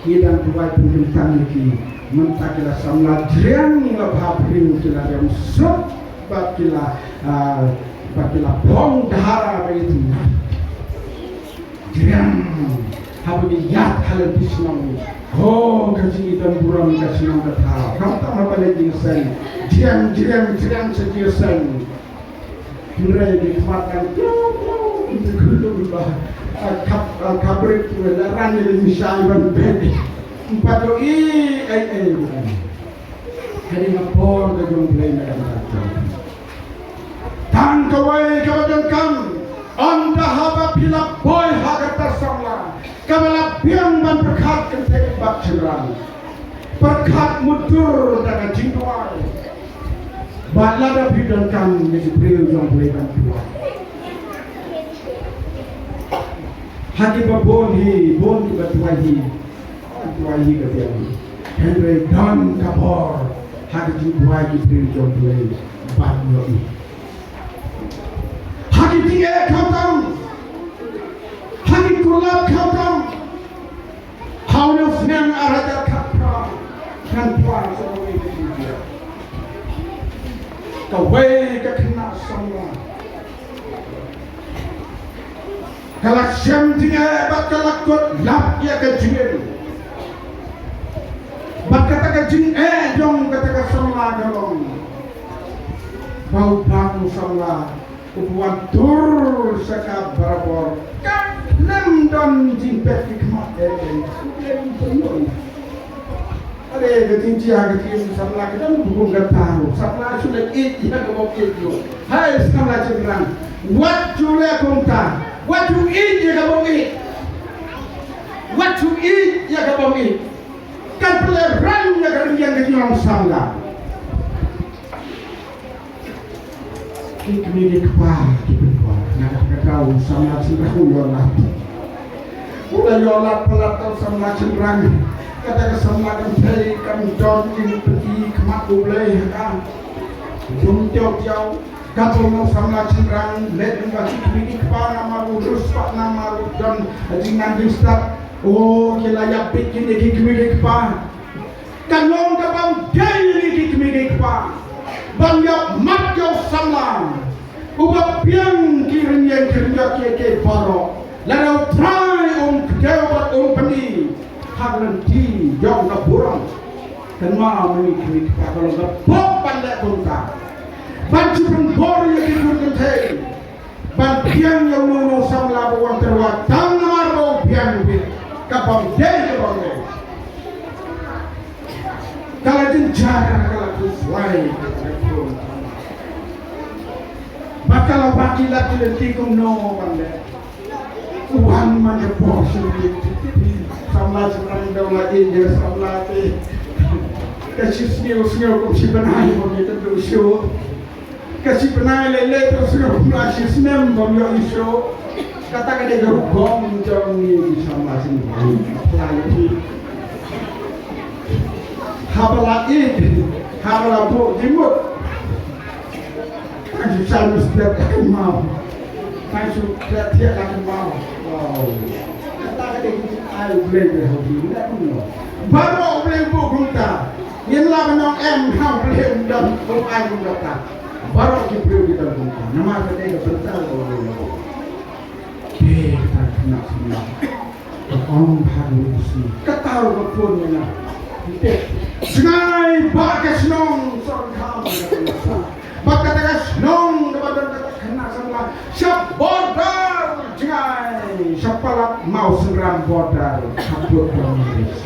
Ki dang duwai pynkyntang ïa ki. Mynta ki la samla jriang, la bha briew, ki la riam suk bad ki la, ah, bad ki la phong dara ba ïa ki. Jriang. Haba ngi ïaid ha lynti shnong. Ho, ka jingïadon burom ka shnong ka thaw. Khamtam haba leit jingïaseng. Jriang, jriang, jriang sha jingïaseng. Hynrei ki khmat kan kiew kiew, ki khunlung ba, ah, khap, ah, khaprit, la ran ïa ki shai ban peit. Ym pat ïohi ei ei ruh. Kane ka por ka jong U Blei na ka bynta jong phi. Tang kawei kaba donkam, ynda haba phi la poi ha kata ka samla kaba la biang ban pyrkhat kynthei bad shynrang. Pyrkhat mutdur da ka jingduwai. Bad lada phi donkam ïa ki briew jong U Blei ban duwai. Ha kiba bun hi, bun kiba duwai hi. Duwai hi ka biang hi. Hynrei don ka bor ha ka jingduwai ki briew jong U Blei ban ïohi. Ha ki jingeh khamtam. Ha ki kular khamtam. Ha une u snem ar hajar khatphra, khatphra sa kawei ka jingeh. Kawei ka khynnah samla ka la shem jingeh bad ka la kut lap ïa ka jingim. Bad kata ka jingeh jong kata ka samla ka long ba u bang u samla u wan tur sha ka barabor. Ka khlem don jingpeit ki khmat eh, eh, u khlem pynlong. Are ka jingjia ka jingim samla ka dang bun ka taru. Samla shu leh ïeit ïa ka bym ïeit ruh. Hai samla shynrang. Wat shu leh kumta. Wat shu ïeit ïa ka bym ïeit. Wat shu ïeit ïa ka bym ïeit. Kan pynlehrain ïa ka rynïeng ka jinglong samla. Ki kmie ki kpa ki pynkwah na kata ka daw u samla shynrang u ïoh lad. U la ïoh lad palat tang samla shynrang. Kata ka samla kynthei kam don jingpyni khmat U Blei ha ka. Jong tiaw tiaw. Katno samla shynrang leh lyngba ki kmie ki kpa namar u riewspah namar u don jingnang jingstad. O, ki la ïap bit kine ki kmie ki kpa. Ka long ka bym dei ïa ki kmie ki kpa ban ïap mat ïa u samla uba biang ki rynïeng ki rynïap kiei kiei baroh. Lada U Trai um kdew bad um pyni ha ka lynti jong ka burom. Kynmaw, ma ngi kmie ki kpa, ka long ka pop ban leh kumta. Ban shu pynbor ïa ki kur kynthei ban biang ïa uno uno u samla ba wan tyrwa tang namar ba u biang bit. Ka bym dei, ka bym dei. Ka la jynjar, ka la khuslai, ka la khuslai. Bad ka la wad ki lad ki lynti kumno ban leh. U wan man ka por shu ïa ki samla, samla da u la ïeng ïa samla te. Ka shi sngew sngew kum shi bnai bym ïakynduh shuh. Ka shi bnai lei lei te sngew kum la shi snem bym ïohi shuh. Kata ka dei ka rukom jong ngi ki samla sngewbha. Pynlait ïa ki. Haba la ïeit, haba la buh jingmut. Tang shu shai mystep ka kynmaw. Tang shu klet thiah ka kynmaw. Wow. Kata ka dei ka jingai U Blei ba ha u dei, nda kumno. Baroh U Blei u buh kumta. Ngin lah ban ong em ha U Blei um don, um ai kumta. Baroh ki briew ki don kumta. Namar ka dei ka bynta ka U Blei. Te kata ka khynnah samla ka ong ha u Lucy, kata ruh ka phone ïa nga. Te jngai ba ka shnong Sohryngkham, ba kata ka shnong kaba don kata ka khynnah samla sha border, jngai sha palat Mawsynram border, ha pud Bangladesh.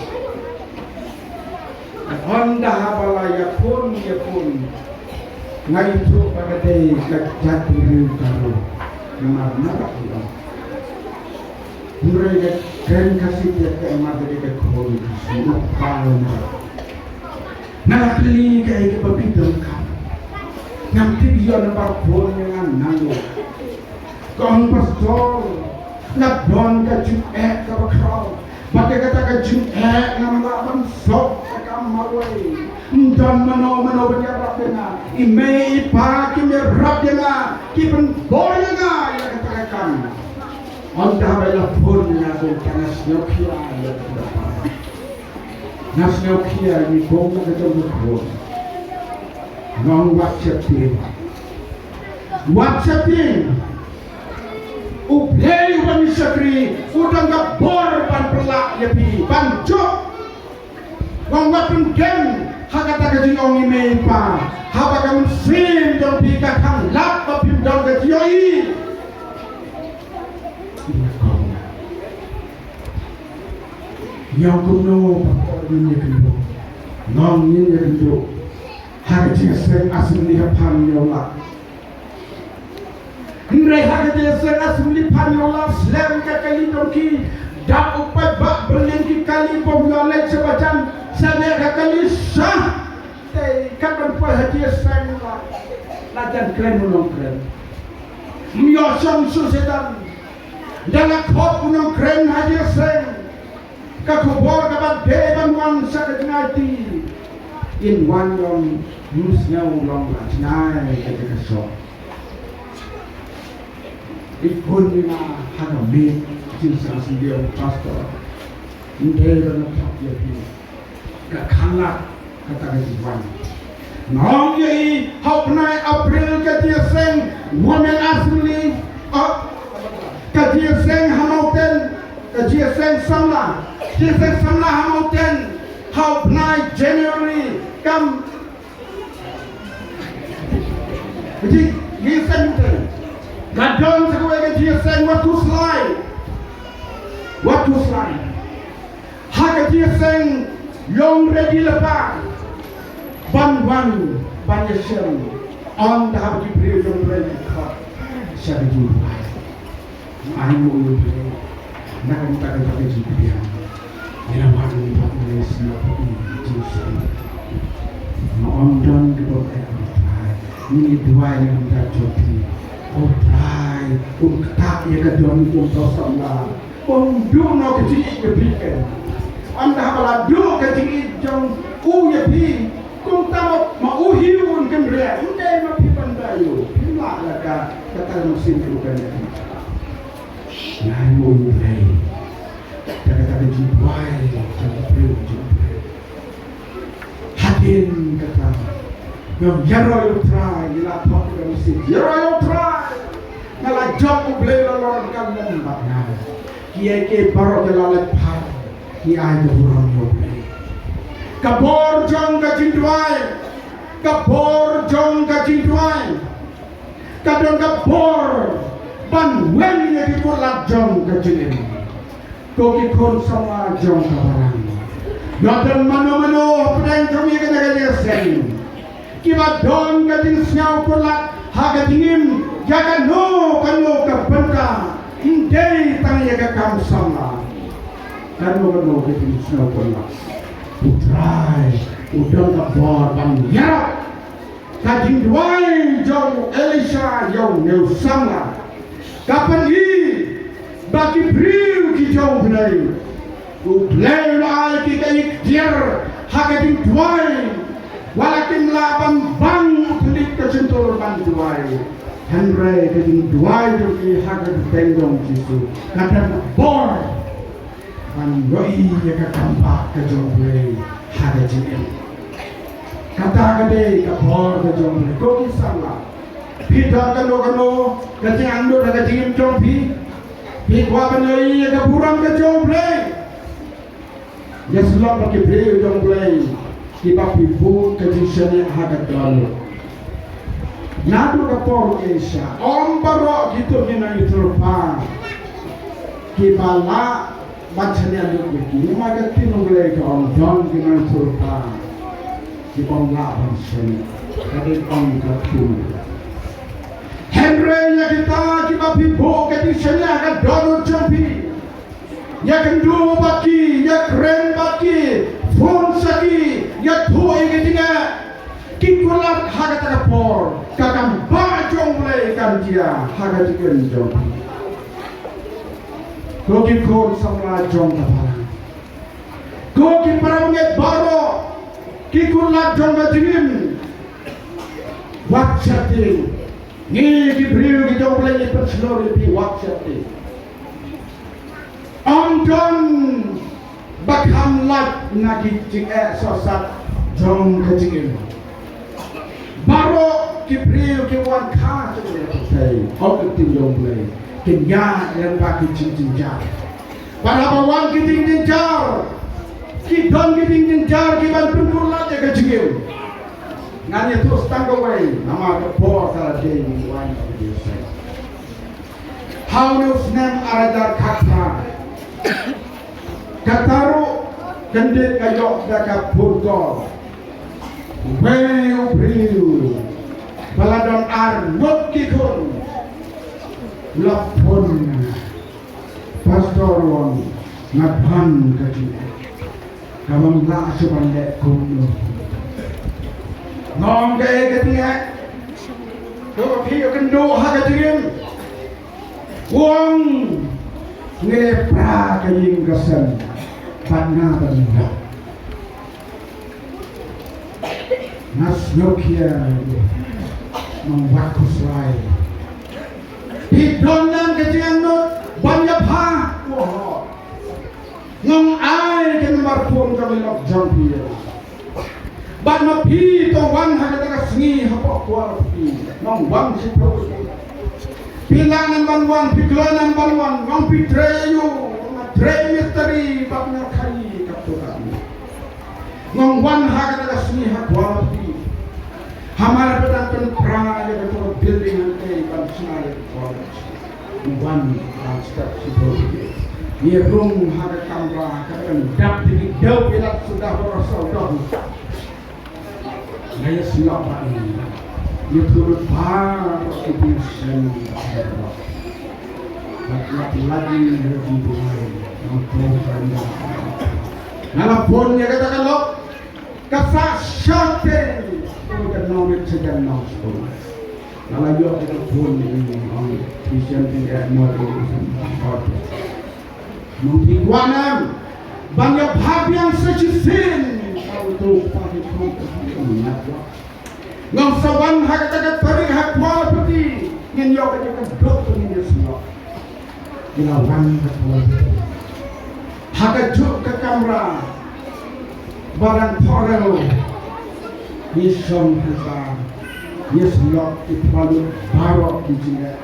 Ynda haba la ïaphone ïaphone, nga ithuh ba ka dei ka jait briew Garo. Namar nga la ïoh. Hynrei ka kren Khasi te ka, namar ka dei ka khun Khasi, u kpa u mei. Nga la kylli kaei kaba phi donkam. Ngam tip ïoh nambar phone ïa nga nangno. Ka ong, Pastor, nga don ka jingeh kaba khraw. Bad ïa kata ka jingeh ngam lah ban sop ïa ka marwei. Ym don mano mano ban ïarap ïa nga. I mei i pa kim ïarap ïa nga, ki pynbor ïa nga ïa kata ka kam. Ynda haba la phone ïa nga, kumta nga sngewkhia ïa kata ka kam. Nga sngewkhia ïa i bong ka jong ka khun. Nga ong, wat sheptieng. Wat sheptieng. U Blei uba ngi shakri u don ka bor ban pynlah ïa phi ban jop. Nga ong, wat pyndem ha kata ka jingong i mei i pa. Haba ka mynsiem jong phi ka khanglad ba phim don ka jingïohi. Ïa kumno ba ngin ïakynduh? Nga ong, ngin ïakynduh ha ka jingïaseng assembly ha Phanniewlah. Hynrei ha ka jingïaseng assembly Phanniewlah, slem ka kali donkey, dap u paidbah, byrngem ki kali, bym ïoh leit sha ba jan, sha ne ka kali sha. Te kat ban poi ha jingïaseng la, la jan kren u nongkren. Ym ïoh shong shuh sha jan. Ynda la khot u nongkren ha jingïaseng, ka khubor kaba dei ban wan sha ka jngai-ti. In wan, long, ym sngew, long la jngai ka jaka shong. I khun ïa nga ha ka miet jingïaseng, ong, Pastor, ym dei ban thap ïa phi. Ka khanglad kata ka jingwan. Nga ong ïa i, ha u bnai April ka jingïaseng Women Assembly, ah, ka jingïaseng ha Mawten, ka jingïaseng samla, jingïaseng samla ha Mawten, ha u bnai January, kam, ka jingïaseng Mawten. Ka don sa kawei ka jingïaseng Wah Khuslai. Wah Khuslai. Ha ka jingïaseng long ready lypa ban wan ban ïashem. Ynda haba ki briew jong U Blei ki khot sha ka jingduwai, ai nguh ïa U Blei na ka bynta kata ka jingpdiang. Ngi la wan ban ïashem ha ka jingïashem. Nga ong, don kiba ong, eh, U Trai, ngi duwai na ka bynta jong phi. U Trai un ktah ïa ka don kum ka samla. Ym duh noh ka jingïeit ka phi ken. Ynda haba la duh ka jingïeit jong u ïa phi, kumta ma u hi un kynriah, ym dei ma phi ban da ïa u. Phim la Kata ka mynsiem ka u kane. Ngan ong U Blei. Kata ka jingduwai jong U Blei, jong U Blei. Hadien kata, nga ïaroh ïa U Trai, ngi la thok ka mynsiem. Ïaroh ïa U Trai. Nga la jop U Blei, la long ka lem bad nga. Kiei kiei baroh ki la leit phai. Ngi ai ka burom ïa U Blei. Ka bor jong ka jingduwai. Ka bor jong ka jingduwai. Ka don ka bor ban weng ïa ki kutlad jong ka jingim. Ko ki khun samla jong ka balang. Ïa don mano mano hapdeng jong ïa kane ka jingïaseng. Kiba don ka jingsngew kutlad ha ka jingim ïa kano kano ka bynta. Ym dei tang ïa ka kam samla. Kano kano ka jingsngew kutlad. U Trai u don ka bor ban ïarap. Ka jingduwai jong u Elisha ïa une u samla ka pyni ba ki briew ki jong U Blei, U Blei u la ai ki ka iktiar ha ka jingduwai. Wat la kim lah ban bang u thylliej ka shyntur ban duwai, hynrei ka jingduwai jong ki ha ka kyrteng jong U Jisu ka don bor ban ïohi ïa ka kam bah ka jong U Blei ha ka jingim. Kata ka dei ka bor ka jong U Blei. Ko ki samla, phi don kano kano ka jingangnud ha ka jingim jong phi, phi kwah ban ïohi ïa ka burom ka jong U Blei. Ïa shlok bad ki briew jong U Blei kiba phi buh ka jingshaniah ha ka dohnud. Naduh ka por u Elisha, ym baroh kito ki nongïathuhlypa kiba lah ban shaniah lut ïa ki. Namar ka ktien U Blei ka ong don ki nongïathuhlypa kiba ym lah ban shaniah. Ka dei ong ka ktien. Hynrei ïa kita kiba phi buh ka jingshaniah ha ka dohnud jong phi, ïakynduh bad ki, ïakren bad ki, phone sha ki, ïathuh ïa ki jingeh, ki kutlad ha kata ka por, ka kam bah jong U Blei kan jia ha ka jingim jong phi. Ko ki khun samla jong ka balang, ko ki para bangeit baroh, ki kutlad jong ka jingim, wat sheptieng. Ngi ki briew ki jong U Blei ngi pynshlur ïa phi, wat sheptieng. Ym don ba kham lait na ki jingeh sohsat jong ka jingim. Baroh ki briew ki wan kha jong ka pyrthei, ong ka ktien jong U Blei, kin ïaid lyngba ki jingjynjar. Bad haba wan ki jingjynjar, ki don ki jingjynjar kiban pynkutlad ïa ka jingim. Ngan ïathuh tang kawei, namar ka por ka la dei, ngi wan ka dei. Ha une u snem ar hajar khatphra, kata ruh kyndit nga ïoh da ka phone call. Uwei u briew ba la don ar ngut ki khun, la phone. Pastor, wan, nga don ka jingeh kaba ym lah shuh ban leh kumno. Nga ong, kaei ka jingeh? To phi ïakynduh ha ka jingim. U ong, ngi pra ka ïing ka sem bad nga ban ïoh. Nga sngew khia, nongwan khuslai. Phi don lem ka jingangnud ban ïa pha, u ong. Nga ong, ai ka number phone jong i lok jong phi. Bad ma phi to wan ha kata ka sngi hapoh Kawlpiti, nongwan shiphew. Phi lah nang ban wan, phi kloi nang ban wan, nga ong, phi trei aiu? Nga trei mistri bad nga khaii katto katne. Nga ong, wan ha kata ka sngi ha Kawlpiti. Hamar ba dang pynpra ïa kato ka building hangtei ban shna ïa ka college. Nga wan, ah, step shiphew. Ngi rung ha ka kamra, ka dang dap, ki dei ki lad suda, baroh sawdong. Nga ïa sngap bad ngi. Ngi thurut baroh ki jingïaseng. Bad nga pynlait ïa ka jingduwai. Nga phone, nga la phone ïa kata ka lok. Ka sah shyrkhei, ka nong mit sha jan nong sha. Nga la ïoh ka phone, ong, phi shem phi eh mo, phi shem phi eh mo. Nong phi kwah nang ban ïa pha biang sa shisien. Ka uto pa ki khun ka phi ong, nga kwah. Nong sa wan ha kata ka tarik ha Kawlpiti. Ngin ïoh ka jingkynduh ba ngin ïa sngewlok. Ngi la wan ka kawei. Ha kajuh ka kamra ba dang thohrew. Ngi shong hangta. Ngi sngewlok ki pynlut baroh ki jingeh.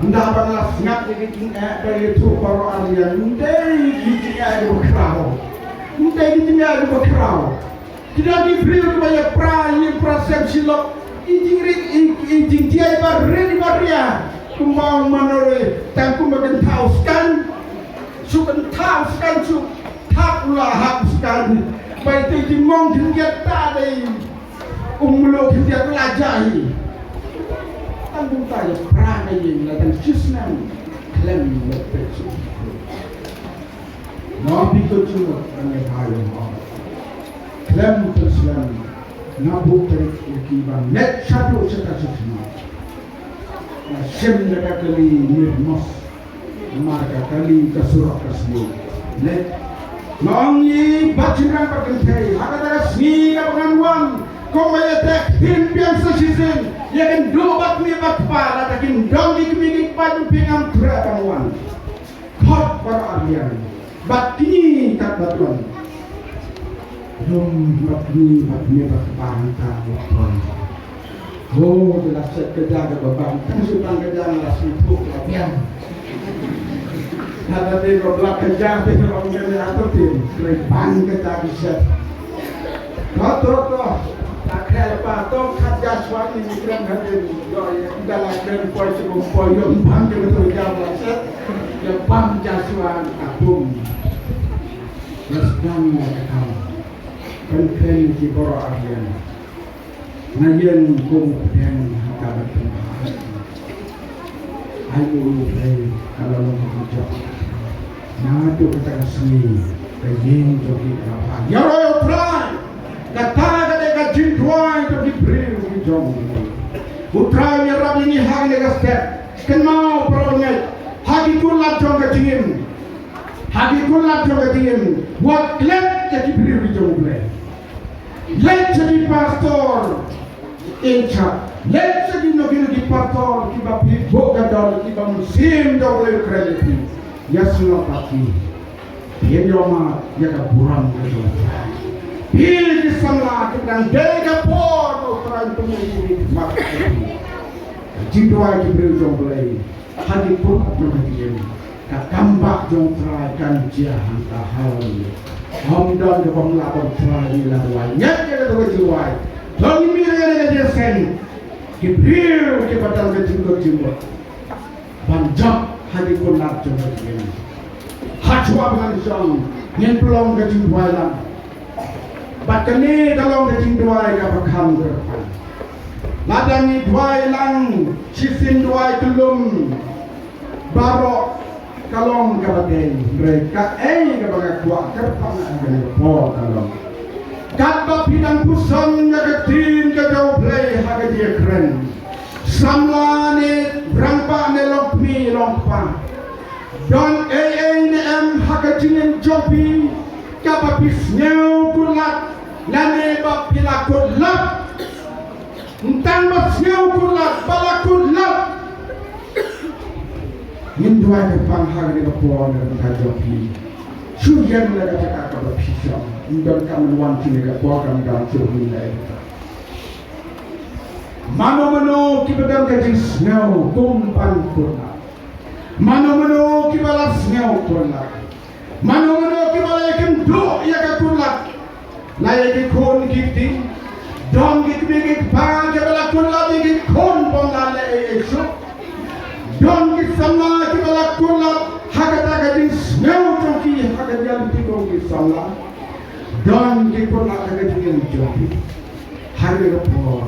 Ynda ba nga la sngap ïa ki jingeh ba ïathuh baroh arliang. Ym dei ki jingeh kiba khraw. Ym dei ki jingeh kiba khraw. Ki don ki briew kiba ïa pra, ïa pra sem shi lok. I jingrit, i, i jingdiaid ba rit, i ba ria. Kumba u Manore, tang kumba kynthaw skan. Shu kynthaw skan, shu thap la hap skan. Ba ite jingmong khyndiat ta dei. Um mluh khyndiat la jai. Tang kumta ïa pra ka ïing la tang shi snem. Khlem ïa peit shu. Nga phi kut sngewbha ïa nga ïa nga. Khlem pynslem nga buh tarik ïa ki ban leit shaduh sha ka shisngi. Nga shim da ka kali Mir Mos. Namar ka kali ka surok ka sniew. Leit. Nga ong ïa i Bah Jingïarap Bah Kynthei, ha kata ka sngi kaba ngan wan. Kumba ïa teh hin biang sa shisien. Ïa kynduh bad kmie bad kpa, lada kim don ki kmie ki kpa jong phi ngam treh ban wan. Khot baroh arliang. Bad kine kat bad wan. Lum bad kine bad kine bad bang ka bang. Ho, ka la set ka jaka ba bang. Tang shu bang ka jaka la shu thuk ka biang. Kata te ba blak ka jaka te ka bang ka jaka tu te. Kena bang ka jaka set. To, to, to. Ta khlem pa to khat ja shuwa ni ni kren hadien. Yo, ya, da la kren poi shu poi yo bang ka tu ja ba set. Ya bang ja shuwa ka bum. Ya sedang ya ka kam. Kan kren ki baroh arliang. Nga ïeng kum u pdeng ha ka ban pynbha. Ai u U Blei ka la long ka jong. Naduh kata ka sngi ka ïing jong ki ka la bha. Ïaroh ïa U Trai. Kata ka dei ka jingduwai jong ki briew ki jong U Blei. U Trai un ïarap ïa ngi ha kane ka step. Kynmaw para bangeit ha ki kunlad jong ka jingim. Ha ki kunlad jong ka jingim. Wat klet ïa ki briew ki jong U Blei. Leit sha ki pastor in charge. Leit sha kino kino ki pastor kiba phi buh ka don, kiba mynsiem jong U Blei u kren ïa phi. Ïa sngewbha phi. Phin ïoh mad ïa ka burom ka jong U Trai. Phi ki samla, ki dang dei ka por ba U Trai un pynmih ïa ki khmat. Jingduwai ki briew jong U Blei. Ha ki pud jong ka jingim. Ka kam bah jong U Trai kan jia hangta, haleluya. Ym don kaba ym lah ban Trai ngi la duwai. Ngat ïa kata ka jingduwai. To ngin mih ïa kata ka jingseng. Ki briew kiba don ka jingkut jingmut ban jop ha ki kunlad jong ka jingim. Hashwa ba ngan shong ngin pynlong ka jingduwai lang. Bad kane ka long ka jingduwai kaba kham kyrpang. Lada ngi duwai lang shisien duwai kyllum baroh ka long kaba dei, hynrei kaei kaba nga kwah kyrpang ha kane ka por ka long. Katba phi dang puson ïa ka ktien ka jong U Blei ha ka jingkren. Samla ne rangbah ne longkmie longkpa. Don ei ei ne em ha ka jingim jong phi kaba phi sngew kutlad lane ba phi la kutlad. Tang ba sngew kutlad ba la kutlad. Ngin duwai kyrpang ha kane ka por na ka bynta jong phi. Shu ïeng na ka jaka kaba phi shong. Ym donkam ban wan sha kane ka por, kam dang shu ïeng na ka jaka. Mano mano kiba don ka jingsngew kum ban kutlad. Mano mano kiba la sngew kutlad. Mano mano kiba la ïakynduh ïa ka kutlad. La ïa ki khun ki kti. Don ki kmie ki kpa kiba la kutlad ïa ki khun bym la leh ei ei shuh. Don ki samla kiba la kutlad ha kata ka jingsngew jong ki ha ka jingim ki samla. Don ki kutlad ha ka jingim jong ki. Ha kane ka por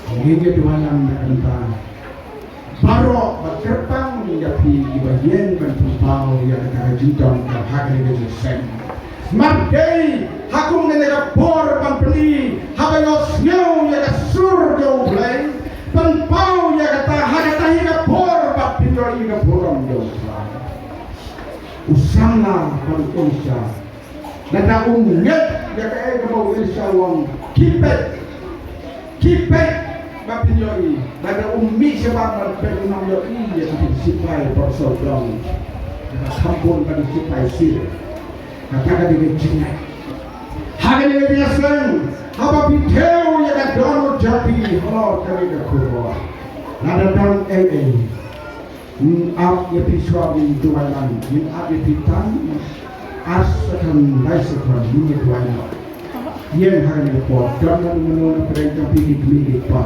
ngin ïa duwai lang na ka bynta baroh, bad kyrpang ïa phi kiba ïeng ban pynpaw ïa kata ka jingdonkam ha kane ka jingseng. Markei ha kum kane ka por ban pyni haba ïohsngew ïa ka sur jong U Blei, pynpaw ïa kata ha kata hi ka por bad pyndonkam ïa ka burom jong U Blei. U samla bad u Elisha. Lada um ngeit ïa kaei kaba u Elisha u ong, keep it. Keep it. Ka pynïohi, lada u mih shabar ban peit u nang ïohi ïa ka sipai barsordong. Ka kham bun ka sipai sir. Kata ka dei ka jingngeit. Ha kane ka jingïaseng, haba phi thew ïa ka dohnud jong phi halor kane ka khubor, lada don ei ei, ngin ap ïa phi shuwa, ngin duwai lang, ngin ap ïa phi tang ar second, lai second, ngin ïa duwai lang. Ïeng ha kane ka por, don mano mano na pdeng jong phi, ki kmie ki kpa,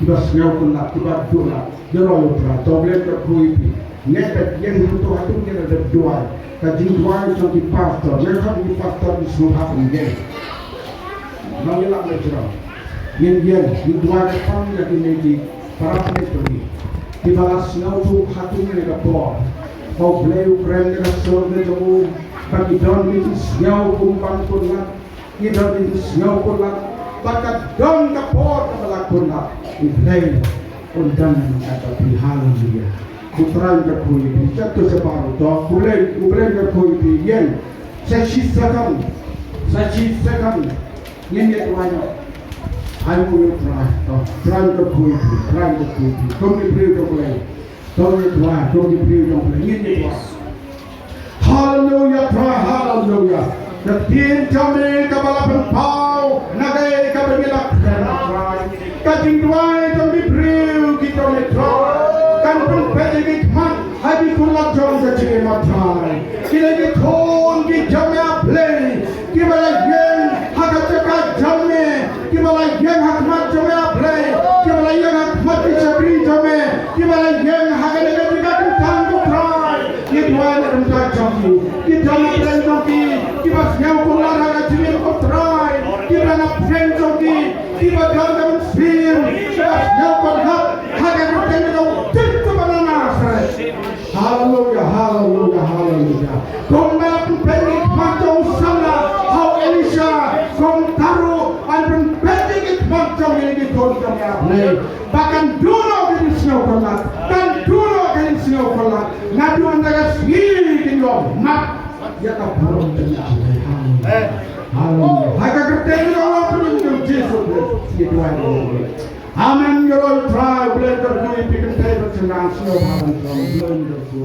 kiba sngew kynlad, kiba duh lad, ïaroh ïa U Trai, to U Blei un kyrkhu ïa phi. Ngin ïeng hangto hato ngin ïa duwai. Ka jingduwai jong ki pastor, ngin khot ki pastor ki sngewbha ban ïeng. Nang ïalap leit jrong. Ngin ïeng, ngin duwai kyrpang ïa kine ki para bangeit jong ngi, kiba la sngewthuh hato kane ka por ba U Blei u kren ïa ka sur ka jong u, ba ki don ki jingsngew kum ban kynlad, ki don ki jingsngew kynlad, ba ka don ka por kaba la kynlad. U Blei un don ïa ka jong phi. Haleluya. U Trai un kyrkhu ïa phi. Sha to sha baroh to, U Blei, U Blei un kyrkhu ïa phi. Ïeng. Sa shi second, sa shi second. Ngin ïa duwai noh. Ai nguh ïa U Trai. To, Trai un kyrkhu ïa phi, Trai un kyrkhu ïa phi. Kum ki briew jong U Blei, to ngin ïa duwai, kum ki briew jong U Blei, ngin ïa duwai. Haleluya, Trai, haleluya. Ka ktien jong me kaba la pynpaw na kaei kaba ngi la kren, Trai. Ka jingduwai jong ki briew ki jong me, Trai, kan pynpeit ïa ki khmat ha ki khyllung jong ka jingim, Trai. Ki dei ki khun ki jong me, A Blei, kiba la ïeng ha ka jaka jong me, kiba la ïeng ha khmat jong me, A Blei, kiba la ïeng ha khmat ki shakri jong me, kiba la ïeng ha kane ka jaka kyntang, ko Trai. Ngi duwai na ka bynta jong ki, ki don na pdeng jong ki, kiba sngew kynlad ha ka jingim, ko Trai, kiba na pdeng jong ki, kiba don ka mynsiem, kiba sngew kynlad ha ka kyrteng jong U Jisu ba na Nasareth. Haleluya, haleluya, haleluya. Kumba la pynpeit ïa ki khmat jong u samla ha u Elisha, kumta ruh yn pynpeit ïa ki khmat jong ngi, ki khun jong ngi, A Blei, ba kan duh noh ka jingsngew kynlad, kan duh noh ka jingsngew kynlad. Naduh mynta ka sngi kin ïoh map ïa ka burom jong ngi, A Blei. Haleluya. Haleluya. Ha ka kyrteng jong u Nongpynim jong u Jisu Khrist ngi duwai. Amen. Ïaroh ïa U Trai. U Blei un kyrkhu ïa phi, kynthei ba shynrang, sngewbha ban shong. U Blei un kyrkhu.